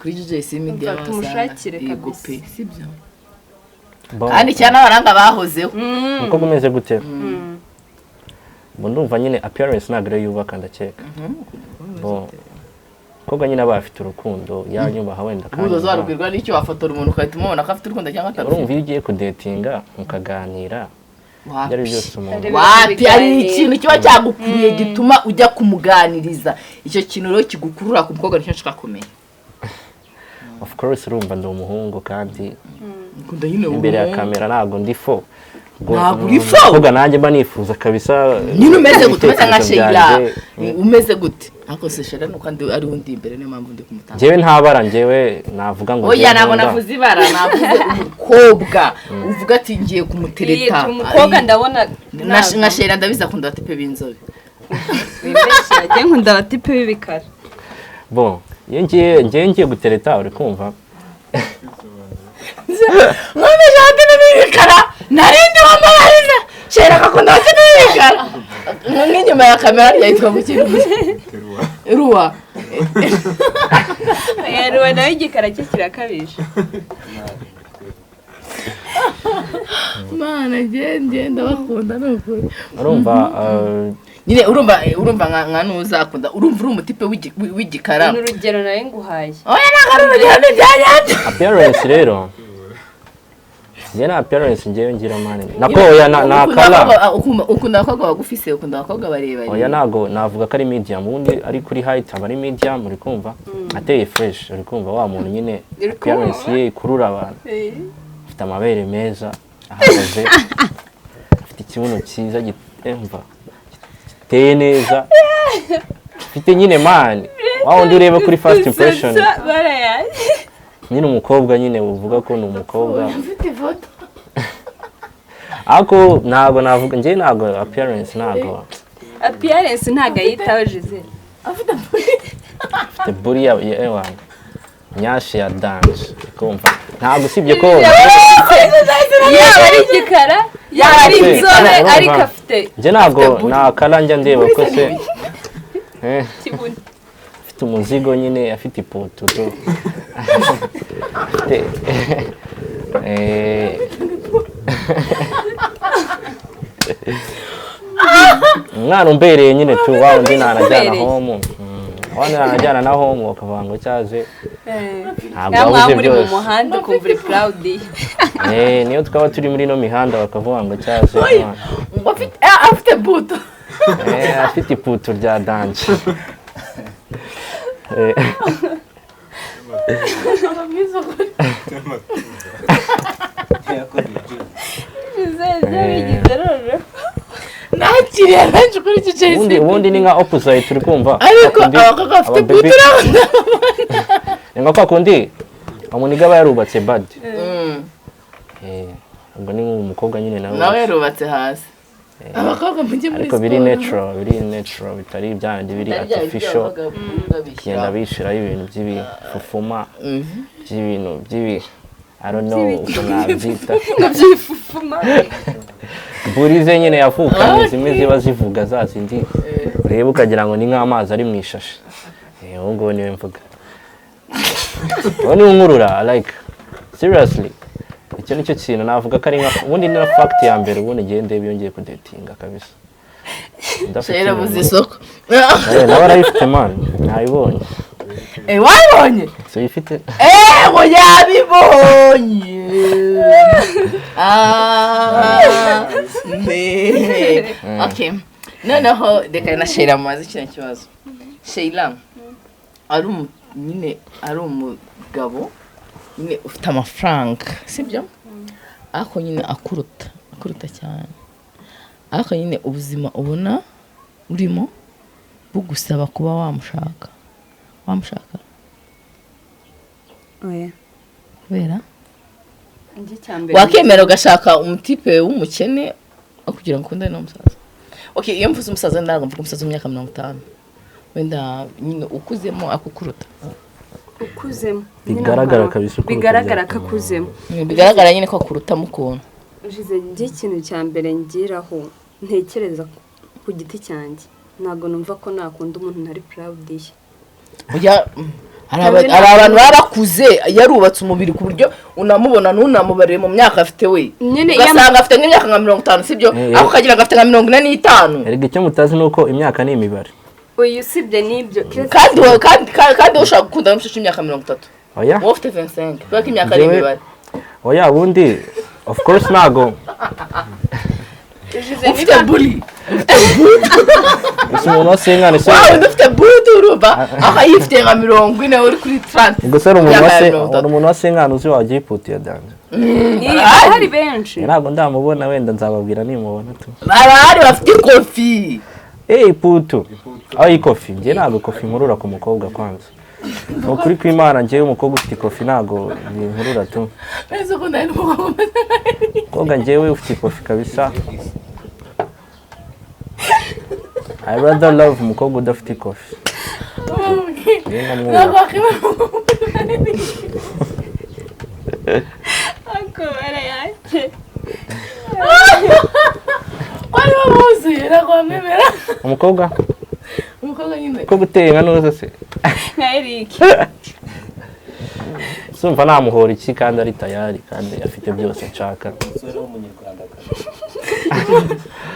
kuri JJC Media? Umva, tumushakire Yego kabisa. pe, sibyo? Bon, Kandi cyane abaranga bahozeho. Umukobwa umeze gute? Ngo ndumva nyine appearance ntabwo ariyo yubaka, ndakeka. Bon, umukobwa nyine aba afite urukundo, yanyubaha wenda Ubundi akanyubaha. uzarubwirwa n'icyo? Wafotora umuntu ugahita umubona ko afite urukundo cyangwa atarufite? Urumva iyo ugiye kudatinga mukaganira, ibyo ari byo byose umuntu Hari- Wapi, hari Ibiganiro. ikintu kiba cyagukuriye gituma ujya kumuganiriza. Icyo kintu rero kigukurura ku mukobwa nicyo nshaka kumenya. Of course, urumva ndi umuhungu kandi Ukunda nyine imbere ya umuhungu. kamera ntabwo ndi fo. Ntabwo uri fo? Umukobwa nanjye mba nifuza kabisa. Nyine umeze gute? Umeze nka Ibitekerezo Sheila? byanjye. Umeze gute? Ariko se Sheila nuko andi ari undi imbere, niyo mpamvu ndi kumutanga. Njyewe ntabara, njyewe navuga ngo Oya, njyewe ntabwo nkunda. navuze ibara, navuze umukobwa uvuga ati ngiye kumutereta. Iyi, umukobwa ndabona Nka Sheila ndabizi akunda abatipe b'inzobe. Wibeshya, njye nkunda abatipe b'ibikara. Bon, iyo ngiye gutereta, uri kumva? Nkomeje abatipe b'ibikara, narindi wamubariza. Sheila akakunda abatipe b'ibikara nk'inyuma ya kamera yitwa mu kintu ruwa. Ruwe nawe igikara cye kirakabije. Mana, ngenda bakunda ni ukuri. Urumva Nyine urumva nka nuzakunda, urumva uri umutipe w'igikara. Ni urugero nawe nguhaye. Oya, ntabwo ari urugero, ni ibya nyabyo. Appearance rero, njye na appearance njyewe ngira man, nako oya, na Ukunda kala. Ukunda abakobwa bagufi se? Ukunda abakobwa barebare? Oya, ntago navuga ko ari medium. Ubundi ari kuri height aba ari medium, uri kumva? Ateye fresh, uri kumva? Wa muntu nyine Uri kumva? appearance ye ikurura abantu, afite amabere meza ahagaze, afite ikibuno cyiza gitemva, giteye neza, afite nyine man wa wundi ureba kuri first impression. Barayaye. Nyine umukobwa nyine uvuga ko ni umukobwa. Ufite ifoto. Ariko ntabwo navuga, njye ntabwo appearance ntabwo. Appearance ntabwo ayitaho Gisele. Afite Afite buriya ewa nyashi ya dance, kumva? Ntabwo usibye ko Yaba ari igikara, yaba ari inzobe, Urumva? ariko afite Njye ntabwo nakara njya ndeba ko se ikibuno. Afite umuzigo nyine, afite ipoto tu, afite umwana umbereye nyine tu, wa wundi nanajyana Umbereye. home. Wa wundi nanajyana na home bakavuga ngo cyaze ntabwo Namwe wabuze muri mu byose. muhanda ukumva uri proud. Niyo twaba turi muri ino mihanda bakavuga ngo cyaze umwana. Ngo afite afite buto. Afite iputo rya dance. Gisele byabigize rero. Nakiriye benshi kuri iki Ubundi cyesi. ubundi ni nka opposite, uri kumva? Ariko Kwa kundi abakobwa bafite aba buto baby- ni nka kwa kundi umuniga aba yarubatse bad. Ubwo ni nk'umukobwa nyine nawe Nawe yarubatse hasi. Abakobwa mujye muri ariko biri siporo. natural, biri natural, bitari bya bindi biri artificial, genda bishiraho ibintu by'ibifufuma, by'ibintu by'ibi, I don't know uko nabyita. Ngo byifufuma. Burize nyine yavukanye, zimwe ziba zivuga za zindi ureba ukagira ngo ni nk'amazi ari mu ishashi. Uwo nguwo niwe mvuga, uwo niwe unkurura. Like seriously, icyo nicyo kintu navuga ko ari nka ubundi ni na fact ya mbere ubundi ngiye ndeba iyo ngiye kudatinga kabisa. Ndafite Sheila abuze ibintu- isoko. Nawe arayifite man, nayibonye. Wabonye? Si uyifite? Ngo yabibonye. Ah, ne. Okay, noneho reka na Sheila mubaze kino kibazo. Sheila ari nyine ari umugabo nyine ufite amafaranga, sibyo? Ariko nyine akuruta cyane, ariko nyine ubuzima ubona Urimo bugusaba kuba wamushaka, wamushaka? Oya. Kubera? Njye icya mbere Wakemera ugashaka umutipe w'umukene aho kugira ngo ukundane n'umusaza? Okay, iyo mvuze umusaza ntabwo mvuga umusaza w'imyaka 50, wenda nyine ukuzemo akukuruta. Ukuzemo. Bigaragara Nyine kabisa ukuruta. Bigaragara ko akuzemo. Bigaragara nyine ko akurutamo ukuntu. Ushize njye ikintu cya mbere ngiraho ntekereza ku giti cyanjye, ntabwo numva ko nakunda umuntu ntari proud ye. Ujya hari abantu baba bakuze, yarubatse umubiri ku buryo unamubona ntunamubarire mu myaka afite we. Nyine iyo Ugasanga afite nk'imyaka nka 50, sibyo? Eh, Ako kagira ngo afite nka 45. Erega icyo mutazi ni uko imyaka ni imibare. Uyu usibye n'ibyo keretse Kandi wowe kandi wowe ushobora gukunda n'umushuti w'imyaka 30, oya. wowe ufite 25, kubera ko imyaka ari imibare. Oya, ubundi of course ntago Ushize Ufite buri gusa umuntu wa cinquante se? Wawe ufite budu, urumva aho yifite nka 40, uri kuri 30. Gusa hari umuntu wa Imyaka ya 30. hari umuntu wa cinquante uzi wajya yiputiye danje? Hari benshi. Ntabwo ndamubona, wenda nzababwira nimubona tu. Barahari bafite ikofi. Eh, iputu aho ikofi, njye ntabwo ikofi nkurura ku mukobwa. Kwanza ni ukuri kw'Imana, njyewe umukobwa ufite ikofi ntabwo binkurura tu. Neza ukundana n'umukobwa umeze nka Eric. Umukobwa njyewe ufite ikofi kabisa, I rather love umukobwa udafite ikofi. Njyewe nkamwubaha. Ntabwo wakwemera umukobwa umeze nka Eric. Akubara yanjye. Ko aribo buzuye, ntabwo wamwemera? Umukobwa Umukobwa nyine. ko guteye nka nuza se? Nka Eric. Sumva namuhora iki kandi ari tayari kandi afite byose nshaka. Umusore w'Umunyarwandakazi.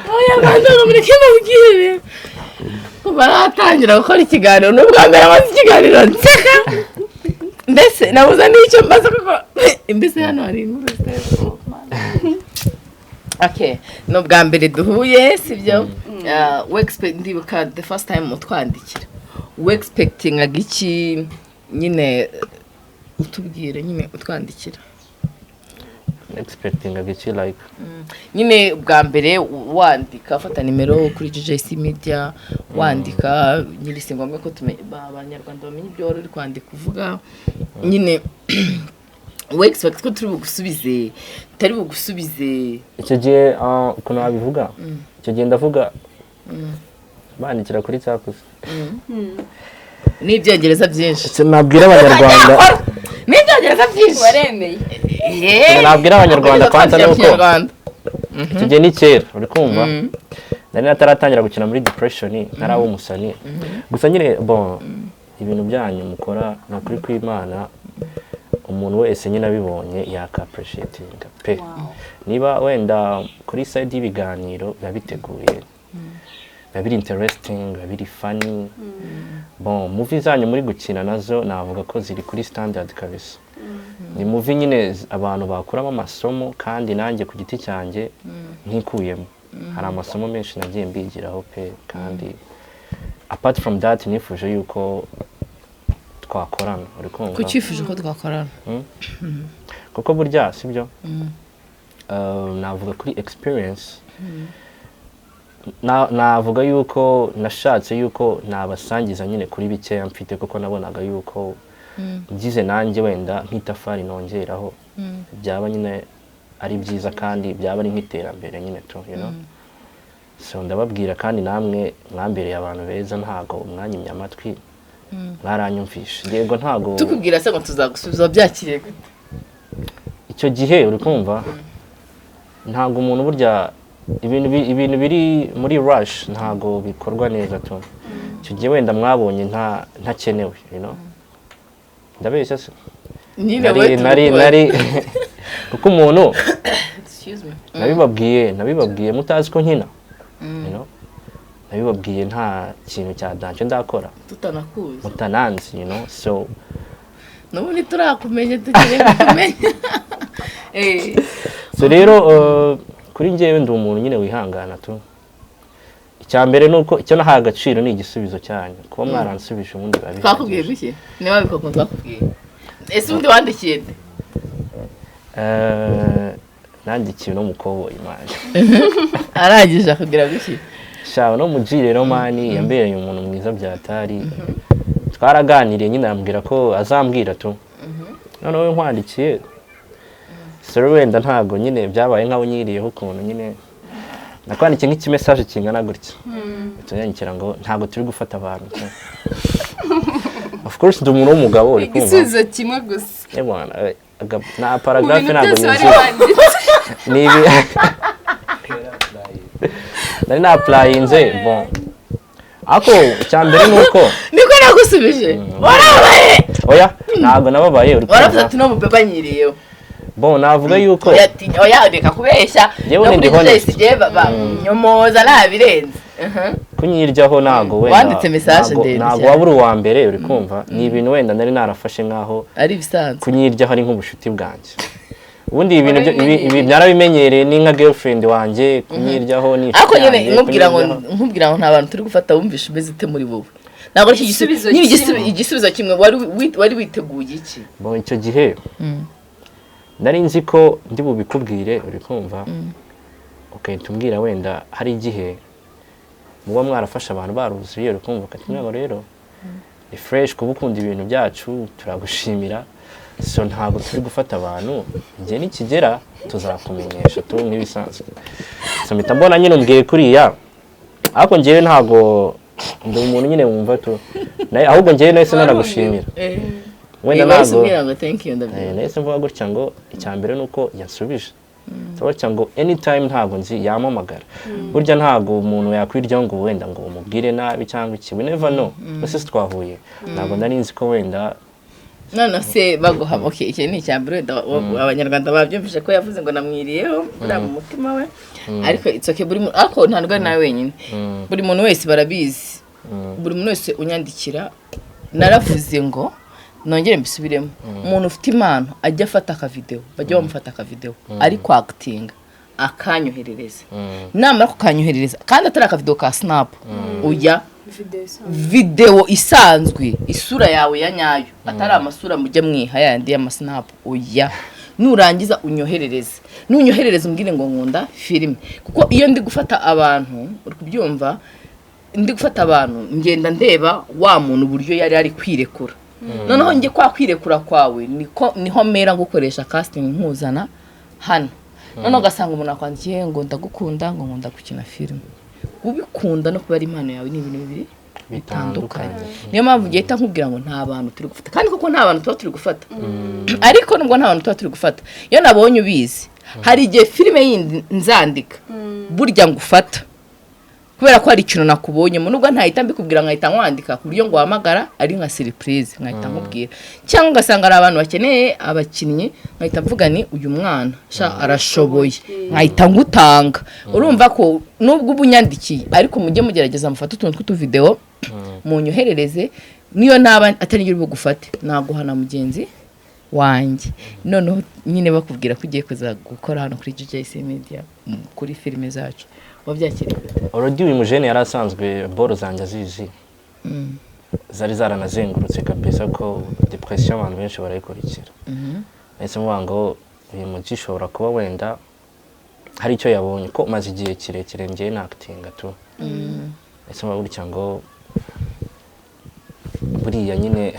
Abanyarwanda ngo mureke mbabwire, kuva natangira gukora ikiganiro ni ubwa mbere maze ikiganiro nseka, mbese nabuze n'icyo mbaza, kuko mbese hano hari inkuru ziteye ubwoba. Okay, ni ubwa mbere duhuye, sibyo? Ndibuka the first time utwandikira, we expectingaga iki nyine, utubwire nyine utwandikira? Expecting iki, like? Nyine bwa mbere wandika, afata nimero kuri GJC Media, wandika nyine, si ngombwa ko Abanyarwanda bamenye ibyo wari uri kwandika uvuga nyine. We expect ko turi bugusubize, tutari bugusubize? Icyo gihe ukuntu wabivuga, icyo gihe ndavuga bandikira kuri cyakuze. N'ibyongereza byinshi. Icyo nabwira Abanyarwanda N'ibyongereza byinshi. Waremeye. Yeee. Nabwira Abanyarwanda kwanza ni uko Kinyarwanda. Icyo gihe ni kera, uri kumva, nari nataratangira gukina muri Depression, ntaraba umusani. Gusa nyine bon, ibintu byanyu mukora ni ukuri kw'Imana, umuntu wese nyine abibonye yaka appreciatinga pe. Niba wenda kuri side y'ibiganiro biba biteguye, biba biri interesting, biba biri funny. Bon, movie zanyu muri gukina nazo navuga ko ziri kuri standard kabisa. Ni movie nyine abantu bakuramo amasomo, kandi nanjye ku giti cyanjye nkikuyemo hari amasomo menshi nagiye mbigiraho pe. Kandi apart from that, nifuje yuko twakorana, uri kumva? Kuki wifuje ko twakorana? Kuko burya sibyo, navuga kuri experience, navuga yuko nashatse yuko nabasangiza nyine kuri bikeya mfite, kuko nabonaga yuko ngize nanjye wenda nk'itafari nongeraho byaba nyine ari byiza, kandi byaba ari nk'iterambere nyine tu. So ndababwira, kandi namwe mwambereye abantu beza, ntago mwanyimye amatwi, mwaranyumvishe. Yego, ntago Tukubwira se ngo tuzagusubiza, wabyakiriye gute? Icyo gihe, uri kumva, ntabwo umuntu burya ibintu biri muri rush ntabwo bikorwa neza tu. Icyo gihe wenda mwabonye ntakenewe. Ndabeshya se? Nyine Nari wowe nari tubikora. Nari kuko umuntu Excuse me. nabibabwiye mutazi ko nkina. Nabibabwiye nta kintu cya danger ndakora. Tutanakuzi. Mutananzi, so N'ubu ntiturakumenya, dukeneye kukumenya. So rero kuri njyewe ndi umuntu nyine wihangana tu. Icya mbere ni uko icyo nahaye agaciro ni igisubizo cyanyu, kuba mwaransubije ubundi biba Twakubwiye bihagije. guke niba bikoko twakubwiye. Ese ubundi wandikiye nde? Nandikiwe n'umukoboyi manje. Arangije akubwira guki? Sha, no mu G rero, man, yambereye umuntu mwiza byatari. Twaraganiriye nyine, arambwira ko azambwira tu. Noneho we nkwandikiye, sorry, wenda ntabwo nyine byabaye nkaho nyiriyeho ukuntu nyine nakwandikiye nk'ikimessage kingana gutya, tunyandikira ngo ntabwo turi gufata abantu tu. Of course ndi umuntu w'umugabo, uri kumva? Igisubizo kimwe gusa. Eh bwana, na Mu paragraphe bintu ntabwo byose wari yuzuye. wanditse. Ni ibi nari na-applyinze. Bon, ariko icya mbere ni uko Niko nagusubije, warabaye? Oya, ntabwo nababaye, uri Waravuze kumva? ati no mubeba nyiriyeho. Bon, navuga yuko Oya, oya, reka kubeshya. Njyewe No ndi kuri honest. Jesse igihe nyomoza nabirenze. Kunyiryaho ntabwo wenda Wanditse message ndende ntabwo cyane. waba uri uwa mbere, uri kumva? Ni ibintu wenda nari narafashe nkaho Ari ibisanzwe. kunyiryaho ari nk'ubushuti bwanjye. Ubundi ibi bintu ibi narabimenyereye, ni nka girlfriend wanjye, kunyiryaho ni inshuti Ariko nyine yanjye, nkubwira ngo kunyiryaho. Nkubwira ngo nta bantu turi gufata, wumvishe umeze ute muri wowe? Ntabwo ari Igisubizo nyine kimwe. Igisubizo kimwe, wari wari witeguye iki? Bon, icyo gihe nari nzi ko ndi bubikubwire, uri kumva, ugahita umbwira wenda hari igihe muba mwarafashe abantu baruzuye, uri kumva, ukatubwira ngo rero ni fresh kuba ukunda ibintu byacu, turagushimira, so ntabwo turi gufata abantu, igihe nikigera tuzakumenyesha tu nk'ibisanzwe. So mpita mbona nyine umbwiye kuriya, ariko njyewe ntabwo ndi umuntu nyine wumva tu. Ahubwo njyewe nahise nanagushimira wenda. Wahise Ntabwo umbwira ngo thank you, ndabyumva. Nahise mvuga gutya ngo icya mbere ni uko yansubije. Mvuga gutya ngo anytime ntabwo nzi yampamagara. Burya ntabwo umuntu yakwiryaho ngo wenda ngo umubwire nabi cyangwa iki, we never know. Ese si twahuye, ntabwo nari nzi ko wenda None se baguha, okay, iki ni icya mbere, wenda abanyarwanda babyumvise ko yavuze ngo namwiriyeho buriya mu mutima we, ariko it's okay. Buri ariko ntabwo ari nawe wenyine, buri muntu wese barabizi, buri muntu wese unyandikira. Naravuze ngo nongere mbisubiremo: umuntu ufite impano ajya afata akavidewo, bajya bamufata akavidewo ari kwactinga, akanyoherereza. Namara kukanyoherereza, kandi atari akavidewo ka Snap, ujya Video isanzwe. Videwo isanzwe, isura yawe ya nyayo, atari amasura mujya mwiha yandi y'amasnap, oya. Nurangiza unyoherereze, nunyoherereze umbwire ngo nkunda filime, kuko iyo ndi gufata abantu, uri kubyumva, ndi gufata abantu ngenda ndeba wa muntu uburyo yari ari kwirekura. Noneho njye kwa kwirekura kwawe niko niho mera gukoresha casting nkuzana hano. Noneho ugasanga umuntu akwandikiye ngo ndagukunda, ngo nkunda gukina filime. Ubikunda no kuba ari impano yawe ni ibintu bibiri bitandukanye. Niyo mpamvu ngihita nkubwira ngo nta bantu turi gufata, kandi koko nta bantu tuba turi gufata. Ariko nubwo nta bantu tuba turi gufata, iyo nabonye ubizi, hari igihe filime yindi nzandika burya ngufata kubera ko hari ikintu nakubonyemo, nubwo ntahita mbikubwira, nkahita nkwandika ku buryo nguhamagara ari nka surprise, nkahita nkubwira. Cyangwa ugasanga hari abantu bakeneye abakinnyi, nkahita mvuga ni uyu mwana sha arashoboye, nkahita ngutanga. Urumva ko nubwo uba unyandikiye, ariko mujye mugerageza mufate utuntu tw'utuvidewo munyoherereze. Niyo naba atari njye uri bugufate, naguha na mugenzi wanjye. Noneho nyine bakubwira ko ugiye kuza gukora hano kuri GJC Media, kuri filime zacu, wabyakiriye gute? Already uyu mujene yari asanzwe boro zanjye azizi, zari zaranazengurutse kabisa, ko depression abantu benshi barayikurikira. Nahise mvuga ngo uyu muji ishobora kuba wenda hari icyo yabonye ko maze igihe kirekire ngiye nactinga tu. Nahise mvuga gutya ngo buriya nyine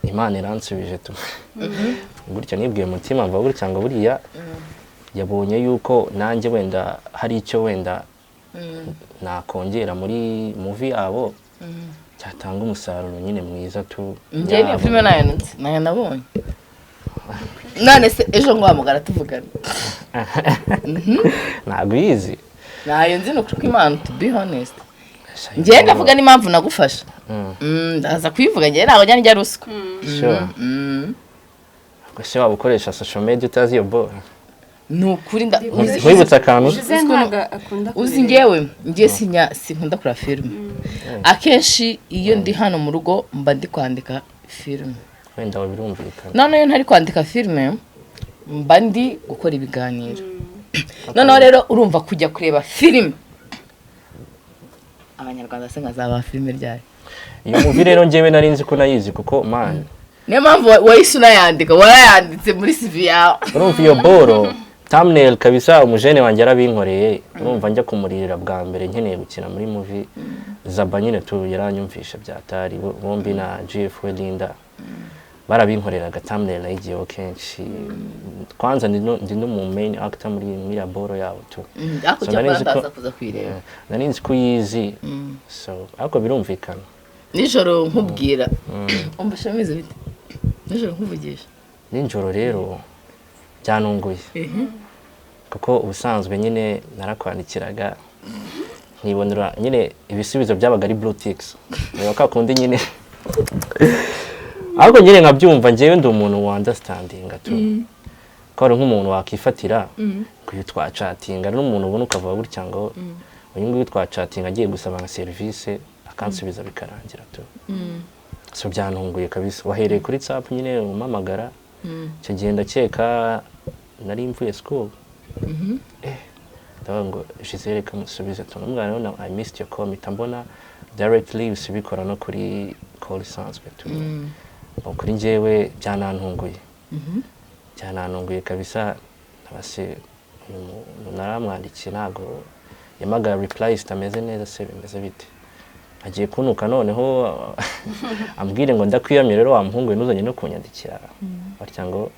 Imana iransubije tu. Gutya nibwiye umutima, mvuga gutya ngo buriya yabonye yuko nanjye wenda hari icyo wenda nakongera muri movie yabo cyatanga umusaruro nyine mwiza tu. Njye niyo Yabo. filime nayo nzi, nayo nabonye. None se ejo nguhamagara tuvugana? Ntabwo uyizi? Nayo nzi, ni ukuri kw'Imana, to be honest. Njyewe ndavuga n'impamvu nagufasha. Ndaza kuyivuga, njyewe ntabwo njya ndya ruswa. Sure. Ubwo se waba ukoresha social media utazi iyo boro? Ni ukuri nda uzi. Nkwibutsa akantu. Jose ntabwo akunda Uzi, kubireba. ngewe ngiye sinya, sinkunda kureba filime. Akenshi iyo ndi hano mu rugo mba ndi kwandika filime. Wenda aho birumvikana. Noneho iyo ntari kwandika filime mba ndi gukora ibiganiro. Noneho rero urumva kujya kureba filime, abanyarwanda se nkazaba filime ryari? Iyo movie rero njyewe nari nzi ko nayizi kuko, man, Niyo mpamvu wahise unayandika, warayanditse muri CV yawe. Urumva iyo boro Thumbnail kabisa umujene wanjye yarabinkoreye. Urumva, njya kumuririra bwa mbere nkeneye gukina muri movie Zaba nyine tu, yaranyumvisha byatari bombi na GF we Linda barabinkoreraga. Thumbnail nayigiyeho kenshi. Kwanza ndi no mu main actor muri ya boro yabo tu. Ariko So, cyakora nari nzi ko- ndaza kuza kuyireba. Yeah, nari nzi ko uyizi, so ariko birumvikana. Nijoro nkubwira, umva bimeze bite nijoro nkuvugisha? Nijoro rero byanunguye, kuko ubusanzwe nyine narakwandikiraga nkibonera nyine ibisubizo byabaga ari blue ticks, reba ka kundi nyine, ariko nyine nkabyumva. Njyewe ndi umuntu wa understanding tu, ko hari nk'umuntu wakifatira ngo uyu twacatinga, hari n'umuntu ubona ukavuga gutya ngo uyu nguyu twacatinga agiye gusaba nka serivisi akansubiza bikarangira tu. So byantunguye kabisa, wahereye kuri WhatsApp nyine umpamagara. Icyo gihe ndakeka nari mvuye school, ndavuga ngo Gisele kamusubize tu, namubwira ngo "I missed your call", mpita mbona directly usibikora no kuri call isanzwe tu. Bon, kuri njyewe byanantunguye, byanantunguye kabisa. Nabase uyu muntu naramwandikiye ntabwo yamaga reply zitameze neza, se bimeze bite? Agiye kunuka noneho ambwire ngo ndakwiyamye rero wa muhungu we, ntuzongere no kunyandikira batya ngo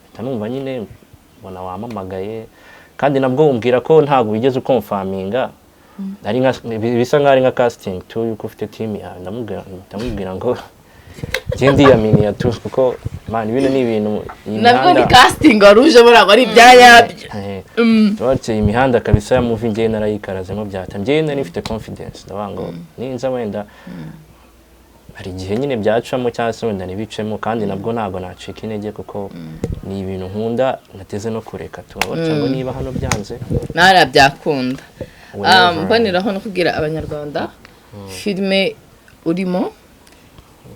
mpita numva nyine mbona wampamagaye, kandi nabwo umbwira ko ntabwo wigeze uconfirminga, ari nka bisa nkaho ari nka casting tu, yuko ufite team yawe. Ndamubwira ngo njye ndiyaminiya tu, kuko man bino ni ibintu iyi Nabwo ni mihanda- casting wari ujemo, ntabwo ari ibyanyabyo. Tubatse imihanda kabisa ya movie, njyewe narayikarazemo byata. Njyewe nari mfite confidence, ndavuga ngo ninza wenda hari igihe nyine byacamo cyangwa se wenda ntibicemo, kandi nabwo ntabwo nacika intege kuko ni ibintu nkunda nateze no kureka tuba ngo niba hano byanze Ntara byakunda. Whenever. Mboneraho no kubwira Abanyarwanda, filime urimo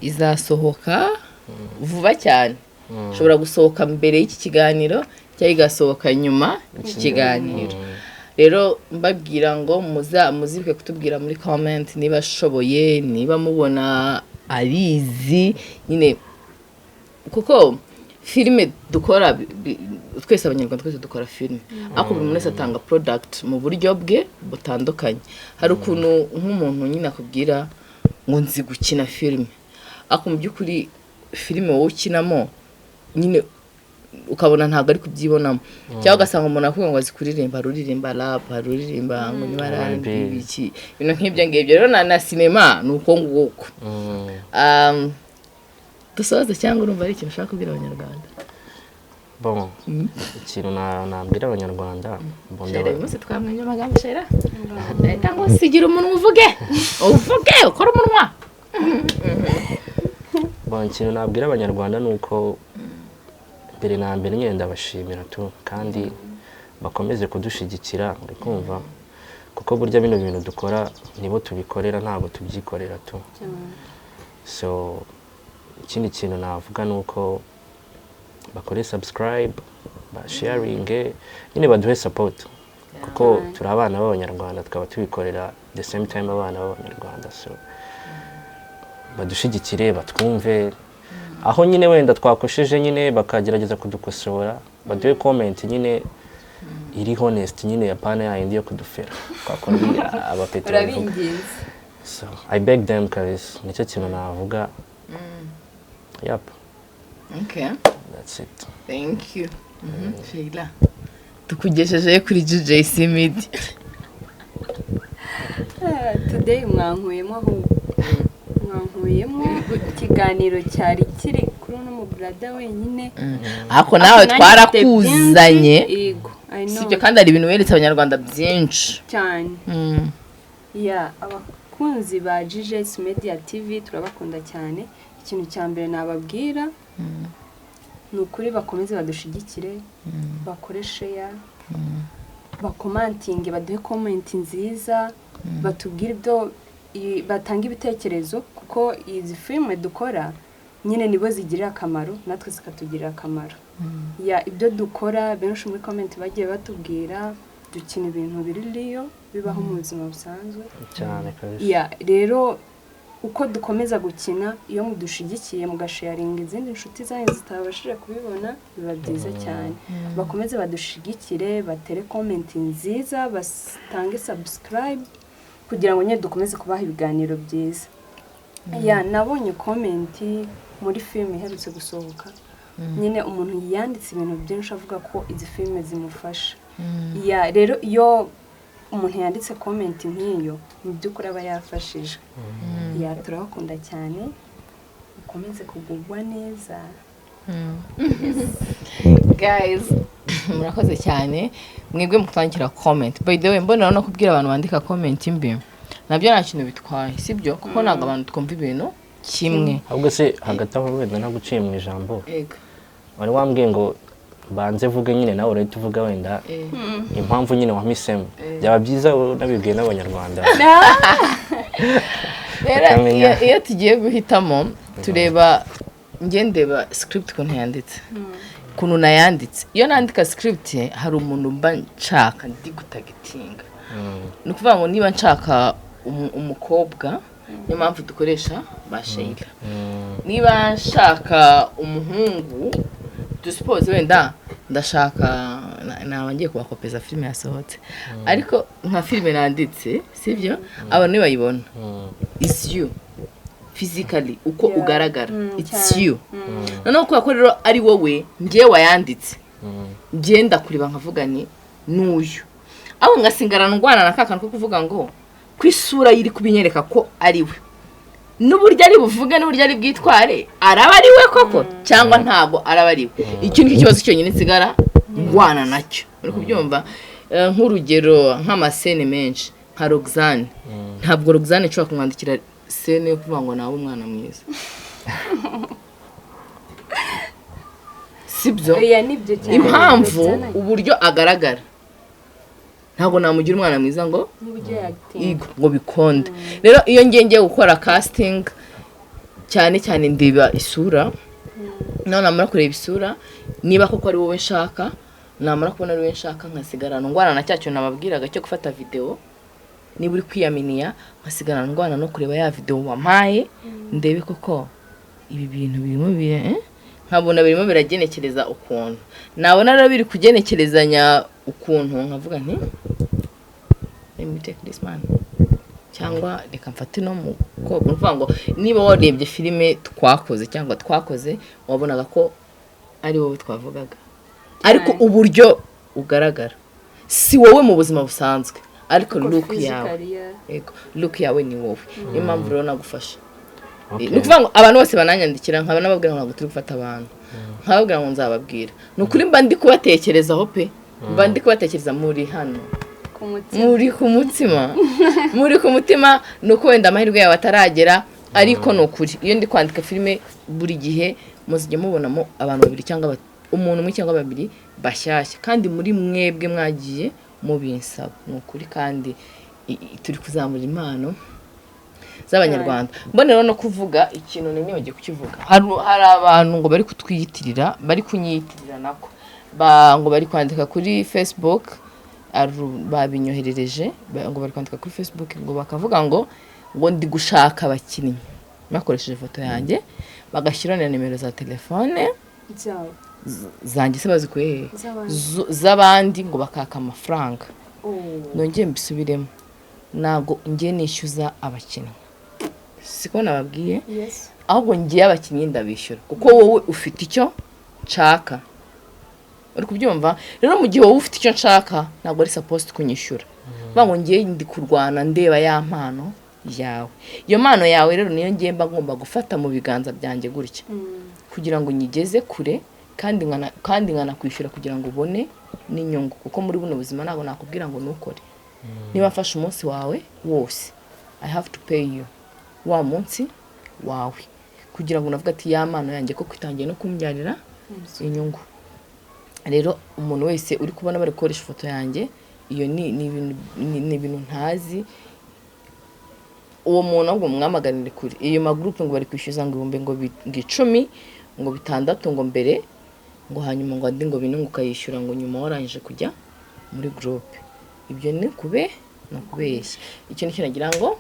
izasohoka vuba cyane, ishobora gusohoka mbere y'iki kiganiro cyangwa igasohoka nyuma y'iki kiganiro. Rero mbabwira ngo muzibuke kutubwira muri comment niba ashoboye, niba mubona abizi nyine, kuko filime dukora twese Abanyarwanda twese dukora filime, ariko buri muntu wese atanga product mu buryo bwe butandukanye. Hari ukuntu nk'umuntu nyine akubwira ngo nzi gukina filime, ariko mu by'ukuri filime wowe ukinamo nyine ukabona ntabwo ari kubyibonamo, cyangwa ugasanga umuntu akubwira ngo azi kuririmba, hari uririmba rap, hari uririmba ngo niba ari R&B. R&B, iki ibintu nk'ibyo ngibyo. Rero na sinema ni uko nguko. Dusoze cyangwa urumva ari ikintu ushaka kubwira Abanyarwanda? Bon, ikintu nabwira Abanyarwanda, bon, Shera, uyu munsi twamenye amagambo. Shera, leta ngo sigira umunwa, uvuge, uvuge, ukore umunwa. Bon, ikintu nabwira Abanyarwanda ni uko mbere na mbere nyine ndabashimira tu, kandi bakomeze kudushyigikira, uri kumva, kuko burya bino bintu dukora nibo tubikorera, ntabwo tubyikorera tu. So ikindi kintu navuga ni uko bakore subscribe, basharinge nyine, baduhe support, kuko turi abana b'Abanyarwanda, tukaba tubikorera the same time abana b'Abanyarwanda. So badushyigikire, batwumve, aho nyine wenda twakosheje nyine bakagerageza kudukosora, baduhe comment nyine iri honest nyine, apana yayindi yo kudufera kwa kundi abapeti babivuga. Urabinginze. So I beg them kabisa, nicyo kintu navuga, yep. Okay. That's it. Thank you. Sheila, tukugejejeyo kuri GJC Media. Today mwankuyemo, ahubwo mwankuyemo ikiganiro cyari kiri kuri uno mubrother wenyine. Ariko nawe Ariko nanjye mfite twarakuzanye. byinshi. Yego, I know. Sibyo? Kandi hari ibintu weretse Abanyarwanda byinshi. Cyane. Ya, abakunzi ba GJS Media TV, turabakunda cyane. Ikintu cya mbere nababwira ni ukuri bakomeze badushigikire, bakore share, bacommentinge, baduhe comment nziza, batubwire ibyo batange ibitekerezo, kuko izi filime dukora nyine nibo zigirira akamaro, natwe zikatugirira akamaro. Ya, ibyo dukora, benshi muri comment bagiye batubwira dukina ibintu biri riyo, bibaho mu buzima busanzwe. Cyane kabisa. Ya, rero Uko dukomeza gukina, iyo mudushigikiye, mugasharinga izindi nshuti zanyu zitabashije kubibona, biba byiza cyane. Bakomeze badushigikire, batere comment nziza, batange subscribe kugira ngo nyine dukomeze kubaha ibiganiro byiza. Ya, nabonye comment muri filime iherutse gusohoka, nyine umuntu yanditse ibintu byinshi avuga ko izi filime zimufasha. Ya, rero iyo umuntu yanditse comment nk'iyo, mu by'ukuri aba yafashije. Ya, turabakunda cyane, mukomeze kugubwa neza. Guys, murakoze cyane mwebwe mutandikira comment. By the way, mbonera no kubwira abantu bandika comment mbi, nabyo nta kintu bitwaye, sibyo? Kuko ntabwo abantu twumva ibintu kimwe. Ahubwo se hagati aho, wenda ntaguciye mu ijambo, Ego. wari wambwiye ngo banze vuge nyine, nawe urahita uvuga wenda impamvu nyine wampisemo. Byaba byiza unabibwiye n'Abanyarwanda Rero bakamenya. iyo tugiye guhitamo, tureba, njye ndeba script ukuntu yanditse, ukuntu nayanditse. Iyo nandika script, hari umuntu mba nshaka, ndi gutargetinga. Ni ukuvuga ngo niba nshaka umukobwa, niyo mpamvu dukoresha ba Sheila. Niba nshaka umuhungu, dusuppose wenda ndashaka naba ngiye kubakopeza filime yasohotse, ariko nka filime nanditse, sibyo, abantu nibayibona, it's you physically, uko ugaragara, it's cyane. you. Noneho kubera ko rero ari wowe ngewe wayanditse, ngenda kureba nkavuga ni n'uyu, aho ngasigara ndwana na ka kantu ko kuvuga ngo ku isura ye iri kubinyereka ko ari we, n'uburyo ari buvuge, n'uburyo ari bwitware, araba ari we koko cyangwa ntabwo araba ari we? Icyo nicyo kibazo cyonyine nsigara ndwana nacyo, uri kubyumva? Nk'urugero, nk'amascene menshi, nka Roxane, ntabwo Roxane nshobora kumwandikira scene yo kuvuga ngo nawe umwana mwiza, sibyo? Oya, nibyo cyane. Impamvu, Roxana, uburyo agaragara, ntabwo namugira umwana mwiza ngo n'uburyo yagitinda. Igo, ngo bikonde. Rero iyo ngiye ngiye gukora casting, cyane cyane ndeba isura. Naho namara kureba isura, niba koko ari wowe nshaka, namara kubona ari wowe nshaka, nkasigarana ndwana na cya kintu nababwiraga cyo gufata videwo niba uri kwiyaminiya, nkasigara ndwana no kureba ya videwo wampaye, ndebe koko ibi bintu birimo bire, eh? Nkabona birimo biragenekereza ukuntu, nabona rero biri kugenekerezanya ukuntu, nkavuga nti "Let me take this man" cyangwa reka mfate no mukobwa. Ni ukuvuga ngo niba warebye filime twakoze cyangwa twakoze, wabonaga ko ari wowe twavugaga, ariko uburyo ugaragara si wowe mu buzima busanzwe, ariko look yawe Physically, yeah. Yego, look yawe ni wowe, niyo mpamvu rero nagufasha. Okay. Ni ukuvuga ngo abantu bose bananyandikira, nkaba nababwira ngo ntabwo turi gufata abantu, nkababwira ngo nzababwira. Ni ukuri mba ndi kubatekerezaho pe, mba ndi kubatekereza, muri hano ku mutima. Muri ku mutima, muri ku mutima. Ni uko wenda amahirwe yawe ataragera, ariko ni ukuri iyo ndi kwandika filime, buri gihe muzajya mubonamo abantu babiri cyangwa umuntu umwe cyangwa babiri bashyashya, kandi muri mwebwe mwagiye mubinsaba. Ni ukuri kandi turi kuzamura impano z'Abanyarwanda. Mboneraho no kuvuga ikintu nibagiwe kukivuga. Hari abantu ngo bari kutwiyitirira, bari kunyiyitirira nako, ngo bari kwandika kuri Facebook, babinyoherereje, ngo bari kwandika kuri Facebook, ngo bakavuga ngo ndi gushaka abakinnyi, bakoresheje ifoto yanjye, bagashyiraho na nimero za telefone Zabo. zanjye. Se bazikuye hehe? Z'abandi. Z'abandi, ngo bakaka amafaranga. Oh. Nongeye mbisubiremo, ntabwo ngiye nishyuza abakinnyi, siko nababwiye? Yes. Ahubwo ngiye abakinnyi ndabishyura kuko wowe ufite icyo nshaka, uri kubyumva? Rero mu gihe wowe ufite icyo nshaka, ntabwo ari supposed kunyishyura. Vuga ngo ngiye ndi kurwana ndeba ya mpano yawe. Iyo mpano yawe rero niyo ngiye mba ngomba gufata mu biganza byanjye gutya kugira ngo nyigeze kure, kandi nkanakwishyura kugira ngo ubone n'inyungu, kuko muri buno buzima ntabwo nakubwira ngo ntukore. Niba mfashe umunsi wawe wose, I have to pay you wa munsi wawe kugira ngo unavuge ati ya mpano yanjye koko itangiye no kumbyarira inyungu. Rero umuntu wese uri kubona bari gukoresha ifoto yanjye, iyo ni ibintu ntazi uwo muntu, ahubwo mwamaganire kure iyo magurupe ngo bari kwishyuza ngo ibihumbi ngo 10, ngo 6, ngo mbere, ngo hanyuma ngo andi ngo bine, ngo ukayishyura ngo nyuma warangije kujya muri groupe. Ibyo ni ukubeshya. Icyo nicyo nagira ngo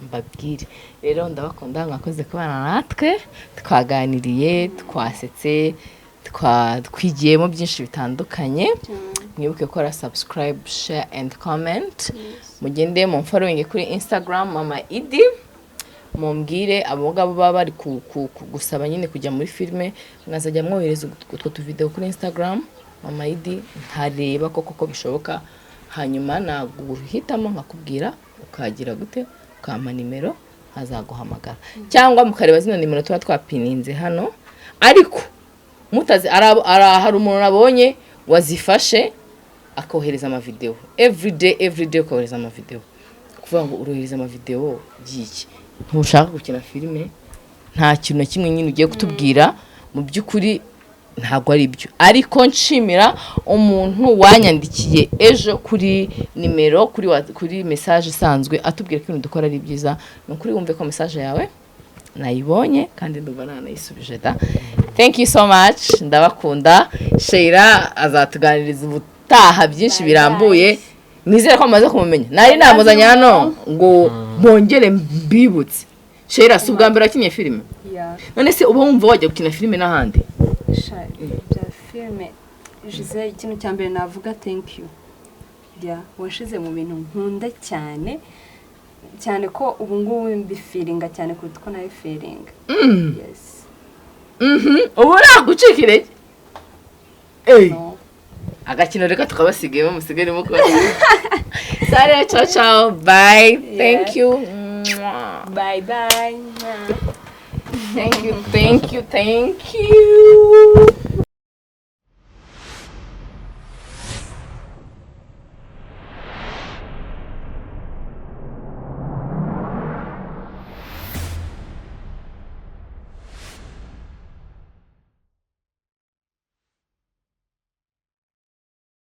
Mbabwire rero, ndabakunda, mwakoze kubana natwe. Twaganiriye, twasetse, twigiyemo byinshi bitandukanye. Mwibuke gukora subscribe, share and comment. Mugende mu following kuri Instagram, Mama Idi. Mumbwire abo ngabo baba bari gusaba nyine kujya muri filime, mwazajya mwohereza utwo tuvideo kuri Instagram Mama Idi, nkareba koko ko bishoboka. Hanyuma naguhitamo nkakubwira, ukagira gute, ukampa nimero nkazaguhamagara, cyangwa mukareba zino nimero tuba twapininze hano. Ariko mutazi hari umuntu nabonye wazifashe akohereza amavideo everyday, everyday ukohereza amavideo. Kuvuga ngo urohereza amavideo y'iki? Ntushaka gukina filime, nta kintu na kimwe nyine ugiye kutubwira. Mu by'ukuri ntabwo ari byo. Ariko nshimira umuntu wanyandikiye ejo kuri nimero, kuri message isanzwe, atubwira ko ibintu dukora ari byiza. Ni ukuri, wumve ko message yawe nayibonye kandi ndumva nanayisubije da. Thank you so much, ndabakunda. Sheila azatuganiriza ubutaha byinshi Bye, birambuye. guys. Nizere ko mumaze kumumenya. Nari namuzanye hano ngo bongere mbibutse. Sheila, si ubwa mbere wakinnye filime? Yeah. None se uba wumva wajya gukina filime n'ahandi? Sha, bya filime Gisele, ikintu cya mbere navuga, thank you. Yeah, washize mu bintu nkunda cyane cyane, ko ubu ngubu mbifeelinga cyane kuruta uko nabifeelinga. Yes. Ubu nagucika intege? Eh. No. Agakino reka tukabasigayemo, musigare mukora. Sare, ciao ciao, bye. Thank you. Mwah. Bye bye. Thank you, thank you, thank you.